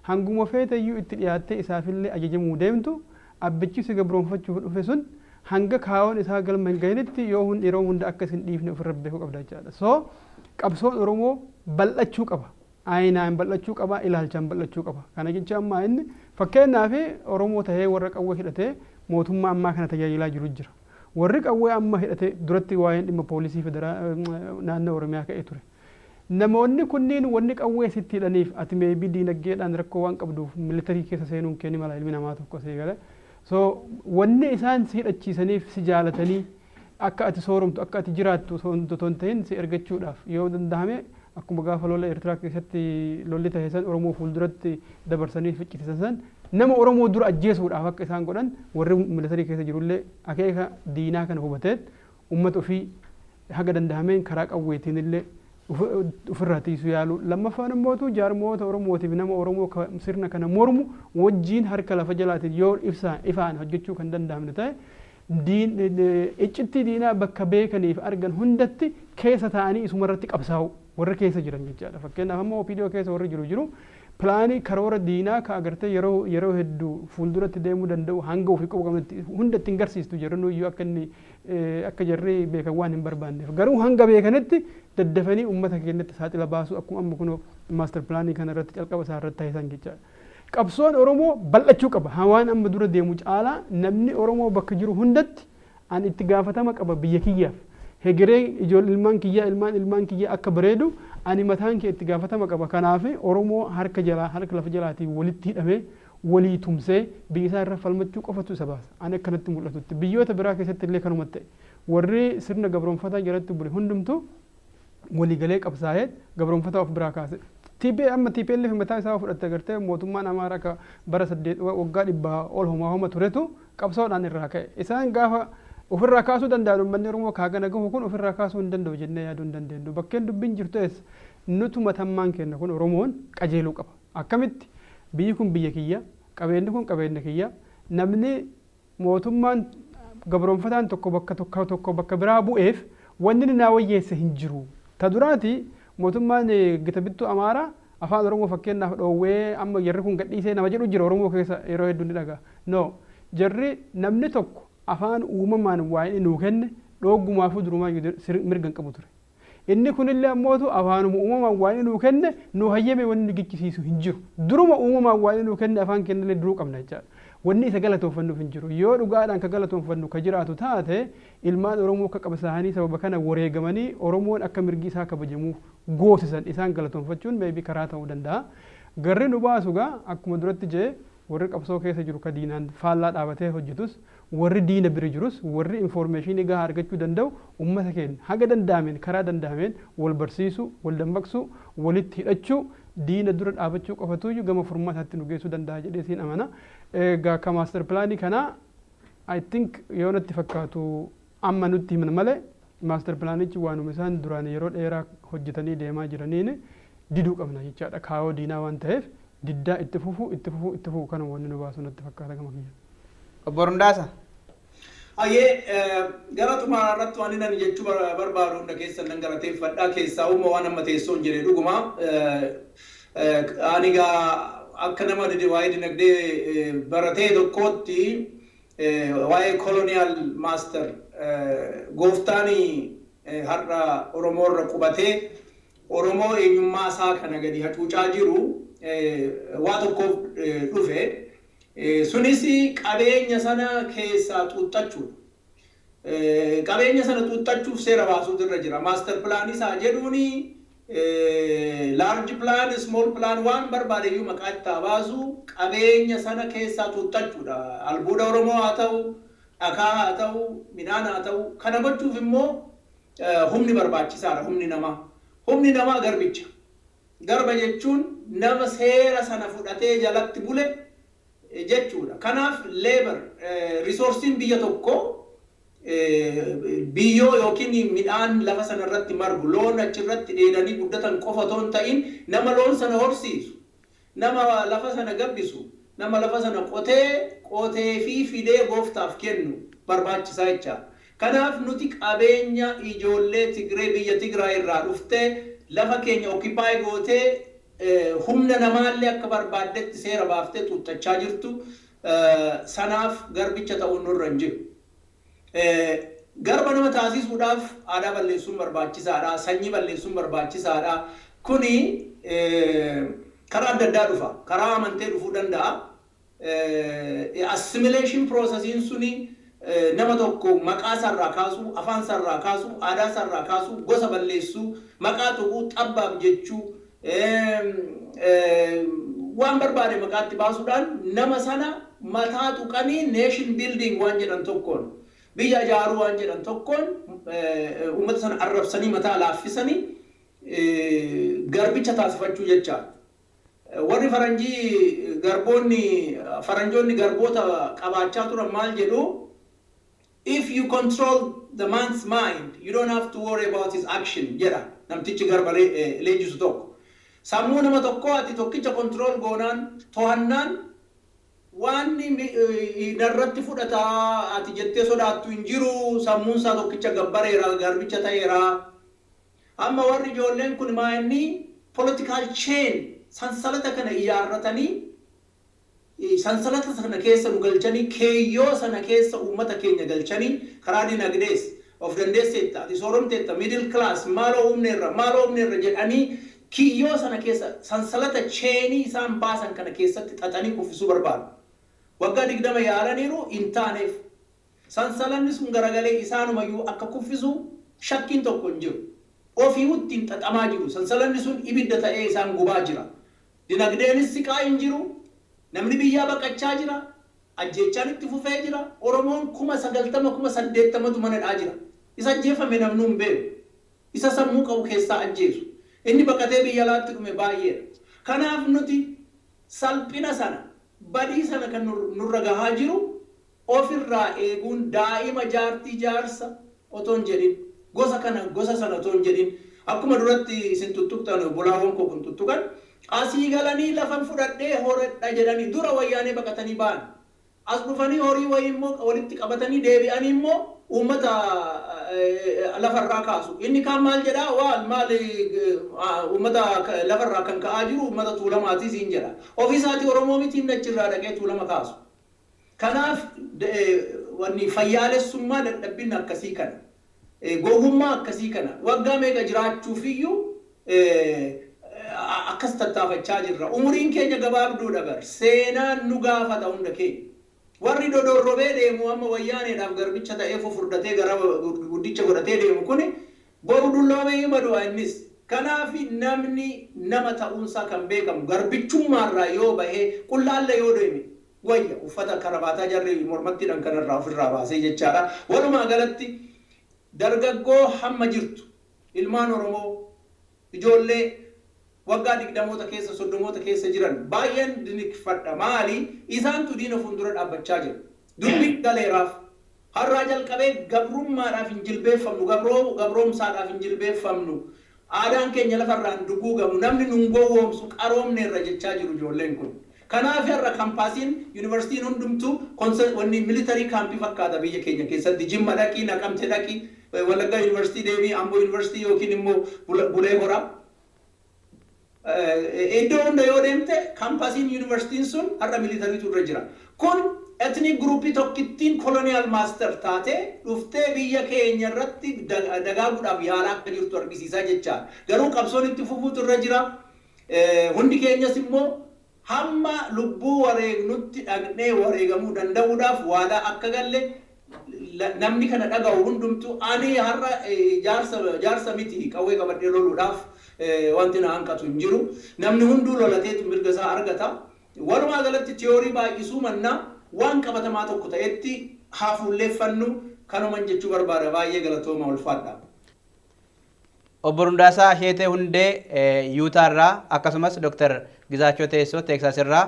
B: hanguma feeteyyuu itti dhiyaattee isaafillee ajajamuu deemtu, abbichi si gabroonfachuuf dhufe sun hanga kaayoon isaa galma hin gahinitti yoo yeroo hunda akka isin dhiifne ofirra beekuu qabda jechaadha. So qabsoon Oromoo bal'achuu qaba. Aayinaan bal'achuu qaba, ilaalchaan bal'achuu qaba. Kana jecha ammaa inni fakkeenyaaf Oromoo tahee warra qawwee hidhatee mootummaa ammaa kana tajaajilaa jiru jira. Warri qawwee amma hidhatee duratti waa'een dhimma poolisii naannoo Oromiyaa ka'ee ture. Namoonni kunniin wanni qawwee sitti hidhaniif ati maybe diinagdeedhaan rakkoo waan qabduuf militarii keessa seenuun kee ni mala, ilmi namaa tokko sii gale. So wanni isaan si hidhachiisaniif si jaalatanii akka ati sooromtu, akka ati jiraattu osoo hin ta'in, si ergachuudhaaf, yoo danda'ame akkuma gaafa lola Eertiraa keessatti lolli ta'e san Oromoo fuulduratti dabarsanii ficcisiisan san, nama Oromoo dura ajjeesuudhaaf akka isaan godhan, warri militarii keessa jirullee akeeka diinaa kana hubateet uummata ofii haga danda'ameen karaa qawweetiin illee ofirraa tiisuu yaalu. Lammaffaan immootu jaarmoota Oromootiif nama Oromoo sirna kana mormu wajjiin harka lafa jalaatiin yoo ibsaan ifaan hojjechuu kan danda'amne ta'e, iccittii diinaa bakka beekaniif argan hundatti keessa taa'anii isumarratti qabsaa'u warri keessa jiran jechaadha. Fakkeenyaaf amma OPDO keessa warri jiru jiru pilaanii karoora diinaa ka agartee yeroo hedduu fuulduratti deemuu danda'u hanga ofii qabu qabnutti hundatti hin garsiistu, jarri iyyuu akka inni akka jarri beekan waan hin barbaanneef. Garuu hanga beekanitti daddafanii uummata keenyatti saaxila baasu, akkuma amma kunoo master pilaanii kana irratti calqaba isaa irratti taasisan jechaadha. Qabsoon Oromoo bal'achuu qaba. Waan amma dura deemu caalaa namni Oromoo bakka jiru hundatti an itti gaafatama qaba biyya kiyyaaf. Hegeree ijoollee ilmaan kiyyaa, ilmaan ilmaan kiyyaa akka bareedu ani mataan kee itti gaafatama qaba. Kanaaf Oromoo harka jalaa, harka lafa jalaatiin walitti hidhamee walii tumsee biyya isaa irra falmachuu qofatu isa baasa. Ani akkanatti mul'atutti. Biyyoota biraa keessatti illee kanuma ta'e. Warri sirna gabroonfataa jalatti bule hundumtuu waliigalee qabsaa'ee gabroonfataa of biraa kaase. TP amma TPLF mataa isaa fudhatte agartee, mootummaan Amaaraa ka bara 8 waggaa 100 ol homaa homa turetu qabsoodhaan irraa ka'e. Isaan gaafa ofirraa kaasuu danda'an, uummanni Oromoo kaagana gahu kun ofirraa kaasuu hin danda'u jennee yaaduu hin dandeenyu. Bakkeen dubbiin jirtu eessa? Nutu matammaan kenna kun Oromoon qajeeluu qaba. Akkamitti? Biyyi kun biyya kiyya, qabeenyi kun qabeenya kiyya, namni mootummaan gabroonfataan tokko bakka tokko tokko bakka biraa bu'eef wanni inni naa wayyeesse hin jiru. Ta duraati mootummaan gita bittuu Amaaraa afaan Oromoo fakkeenyaaf dhoowwee amma jarri kun gadhiisee nama jedhu jira, Oromoo keessa yeroo hedduu ni dhagaa. No, jarri namni tokko afaan uumamaan waa inni nuu kenne dhooggumaafuu durumaa mirga hin qabu ture. Inni kunillee ammootu afaanuma uumamaan waa inni nuu kenne nu hayyame wanni nu gichisiisu hin jiru. Duruma uumamaan waa inni nuu kenne afaan kennallee duruu qabna jechaadha. Wanni isa galatoonfannuuf hin jiru. Yoo dhugaadhaan ka galatoonfannu ka jiraatu taate, ilmaan Oromoo akka qabsaa'anii sababa kana wareegamanii Oromoon akka mirgi isaa kabajamuuf goosisan isaan galatoonfachuun maybe karaa ta'uu danda'a. Garri nu baasu gaa akkuma duratti jee, warri qabsoo keessa jiru ka diinaan faallaa dhaabatee hojjetus, warri diina bira jirus, warri informationii gahaa argachuu danda'u ummata keenya haga danda'ameen, karaa danda'ameen wal barsiisuu, wal dammaqsuu, walitti hidhachuu, diina dura dhaabachuu qofatuyyuu gama furmaataatti nu geessuu danda'a jedhee siin amana. Egaa ka master pilaanii kanaa I think yoo natti fakkaatu amma nutti himan malee, master pilaanichi waanuma isaan duraan yeroo dheeraa hojjetanii deemaa jiraniin diduu qabna jechaadha. Kaayoo diinaa waan ta'eef diddaa itti fufuu, itti fufuu, itti fufuu, kanuma wanni nu baasu natti fakkaata gama kiyya.
A: Obbo Rundaasa.
C: Hayyee, gara xumuraa irratti waan inni jechuu barbaadu, hunda keessan nan galateeffadhaa. Keessaa uuma waan amma teessoon jedhe dhuguma. Ani egaa akka nama waa'ee dinagdee baratee tokkootti, waa'ee colonial master, gooftaan har'a Oromoo irra qubatee Oromoo eenyummaa isaa kana gadi hacuucaa jiru waa tokkoof dhufe. Sunis qabeenya sana keessaa xuuxxachuudha. Qabeenya sana xuuxxachuuf seera baasuutu irra jira. Master plan isaa jedhuuni, large plan, small plan, waan barbaade iyyuu maqaa itti haa baasu, qabeenya sana keessaa xuuxxachuudha. Albuuda Oromoo haa ta'u, dhakaa haa ta'u, midhaan haa ta'u, kana gochuuf immoo humni barbaachisaadha, humni namaa. Humni namaa garbicha. Garba jechuun nama seera sana fudhatee jalatti bule jechuudha. Kanaaf labor resourceiin biyya tokko biyyoo yookiin midhaan lafa sana irratti margu, loon achirratti dheedanii guddatan qofa otoo hin ta'in, nama loon sana horsiisu, nama lafa sana gabbisu, nama lafa sana qotee qotee fi fidee gooftaaf kennu barbaachisaa jechaadha. Kanaaf nuti qabeenya ijoollee Tigree biyya Tigraay irraa dhuftee lafa keenya occupy gootee, humna namaallee akka barbaaddetti seera baaftee xuuxxachaa jirtu sanaaf garbicha ta'uun nurra hin jiru. Garba nama taasisuudhaaf aadaa balleessuun barbaachisaadha. Sanyii balleessuun barbaachisaadha. Kuni karaa adda addaa dhufa. Karaa amantee dhufuu danda'a. Assimilation processiin suni nama tokko maqaa isaarraa kaasuu, afaan isaarraa kaasuu, aadaa isaarraa kaasuu, gosa balleessuu, maqaa tuquu, xabbaaf jechuu, waan barbaade maqaatti baasuudhaan nama sana mataa tuqanii, nation building waan jedhan tokkoon, biyya ijaaruu waan jedhan tokkoon, uummata sana arrabsanii mataa laaffisanii garbicha taasifachuu jecha. Warri faranjii, garboonni, faranjoonni garboota qabaachaa turan maal jedhu? "If you control the man's mind, you don't have to worry about his action," jedha namtichi garba leenjisu tokko. Sammuu nama tokkoo ati tokkicha control goonaan, to'annaan, waan narratti fudhataa ati jettee sodaattu hin jiru, sammuun isaa tokkicha gabbareera, garbicha ta'eera. Amma warri ijoolleen kun maa inni political chain, sansalata kana ijaarratanii, sansalata sana keessa nu galchanii, keeyyoo sana keessa uummata keenya galchanii, karaa dinagdees of dandeesseetta, ati sooromteetta, middle class, maaloo humneerra, maaloo humneerra jedhanii, kiyyoo sana keessa, sansalata chainii isaan baasan kana keessatti xaxanii kuffisuu barbaadu. Waggaa 20 yaalaniiru, hin taaneef. Sansalanni sun garagalee isaanumayyuu akka kuffisu shakkiin tokko hin jiru. Ofii ittiin xaxamaa jiru. Sansalanni sun ibidda ta'ee isaan gubaa jira. Dinagdeenis siqaa hin jiru. Namni biyyaa baqachaa jira. Ajjeechaan itti fufee jira. Oromoon 90,000, 80,000tu manadhaa jira. Isa ajjeefame namni hin beeku. Isa sammuu qabu keessaa ajjeesu. Inni baqatee biyya alaatti dhume baay'eedha. Kanaaf nuti salphina sana, badii sana kan nurra gahaa jiru ofirraa eeguun, daa'ima, jaartii, jaarsa otoo hin jedhin, gosa kana, gosa sana otoo hin jedhin, akkuma duratti isin tuttuqtan, bolaawwan koo kun tuttuqan, asii galanii lafan fudhadhee horadha jedhanii dura wayyaanee baqatanii ba'an. As dhufanii horii wayii immoo walitti qabatanii deebi'anii immoo uummata lafarraa kaasu. Inni kaan maal jedhaa? Waan maal, uummata lafarraa kan ka'aa jiru uummata Tuulamaatii siin jedha. Ofii isaatii Oromoo miti, inni achirraa dhaqee Tuulama kaasu. Kanaaf wanni fayyaalessummaa dadhabbinna akkasii kana, gowwummaa akkasii kana waggaa meeqa jiraachuufiyyuu akkas tattaafachaa jirra. Umuriin keenya gabaabduudha bar. Seenaan nu gaafata hunda keenya. Warri dodorrobee deemu, amma wayyaaneedhaaf garbicha ta'ee fufurdatee gara guddicha godhatee deemu kuni, boru dulloomee hima du'a innis. Kanaaf namni nama ta'uunsaa kan beekamu garbichummaarraa yoo bahee qullaallee yoo deeme wayya, uffata karabaataa jarri mormattiidhaan kanarraa ofirraa baasee jechaadha. Walumaa galatti dargaggoo hamma jirtu, ilmaan Oromoo, ijoollee waggaa 20moota keessa, 30moota keessa jiran baay'een dinqifadha. Maali? Isaantu diina fuuldura dhaabbachaa jira. Dubbii galeeraaf. Har'aa jalqabee gabrummaadhaaf hin jilbeeffamnu, gabroomsaadhaaf hin jilbeeffamnu. Aadaan keenya lafarraa hin duguugamu, namni nun gowwoomsu, qaroomneerra jechaa jiru ijoolleen kun. Kanaaf har'a campus-iin yuunivarsiitiin hundumtuu wanni military camp-ii fakkaata biyya keenya keessatti. Jimma dhaqii, Naqamte dhaqii, Wallaggaa Yuunivarsiitii deemii, Amboo Yuunivarsiitii yookiin immoo Bulee Horaa. Iddoo hunda yoo deemte campus-iin yuunivarsiitiin sun har'a military-tu irra jira. Kun ethnic group-ii tokkittiin colonial master taatee dhuftee biyya keenya irratti dagaaguudhaaf yaalaa akka jirtu argisiisaa jechaadha. Garuu qabsoon itti fufuutu irra jira. Hundi keenyas immoo hamma lubbuu wareegnutti dhaqnee wareegamuu danda'uudhaaf waadaa akka galle namni kana dhaga'u hundumtuu. Ani har'a jaarsa miti, qawwee qabadhee loluudhaaf wanti na hanqatu hin jiru. Namni hunduu lolateetu mirga isaa argata. Walumaa galatti theory baay'isuu mannaa waan qabatamaa tokko ta'etti haa fuulleeffannu, kanuman jechuu barbaada. Baay'ee galatooma, ulfaadha.
A: Obbo Rundaasaa Sheetee Hundee Yuutaarraa, akkasumas Dr. Gizaachoo Teessoo Teeksaas irraa,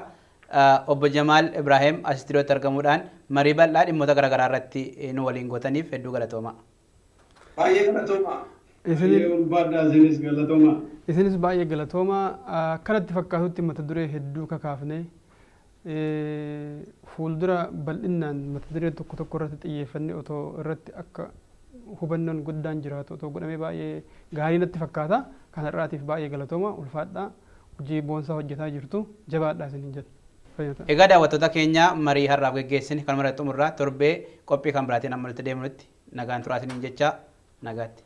A: obbo Jamaal Ibrahim as istuudiyootti argamuudhaan marii bal'aa dhimmoota garaagaraa irratti nu waliin gootaniif hedduu galatooma.
C: Baay'ee galatooma.
D: Baay'ee ulfaadhaa, isinis galatooma.
B: Isinis baay'ee galatooma. Akkanatti fakkaatutti mata duree hedduu kakaafne, fuuldura bal'inaan mata duree tokko tokko irratti xiyyeeffannee otoo irratti akka hubannoon guddaan jiraatu otoo godhamee baay'ee gaarii natti fakkaata. Kan har'aatiif baay'ee galatooma, ulfaadhaa, hojii boonsaa hojjetaa jirtu, jabaadhaa isiniin jedha.
A: Egaa daawwattoota keenya, marii har'aaf geggeessine kanuma irratti xumurraa. Torbee qophii kan biraatiin amma walitti deemnutti nagaan turaa isiniin jecha, nagaatti.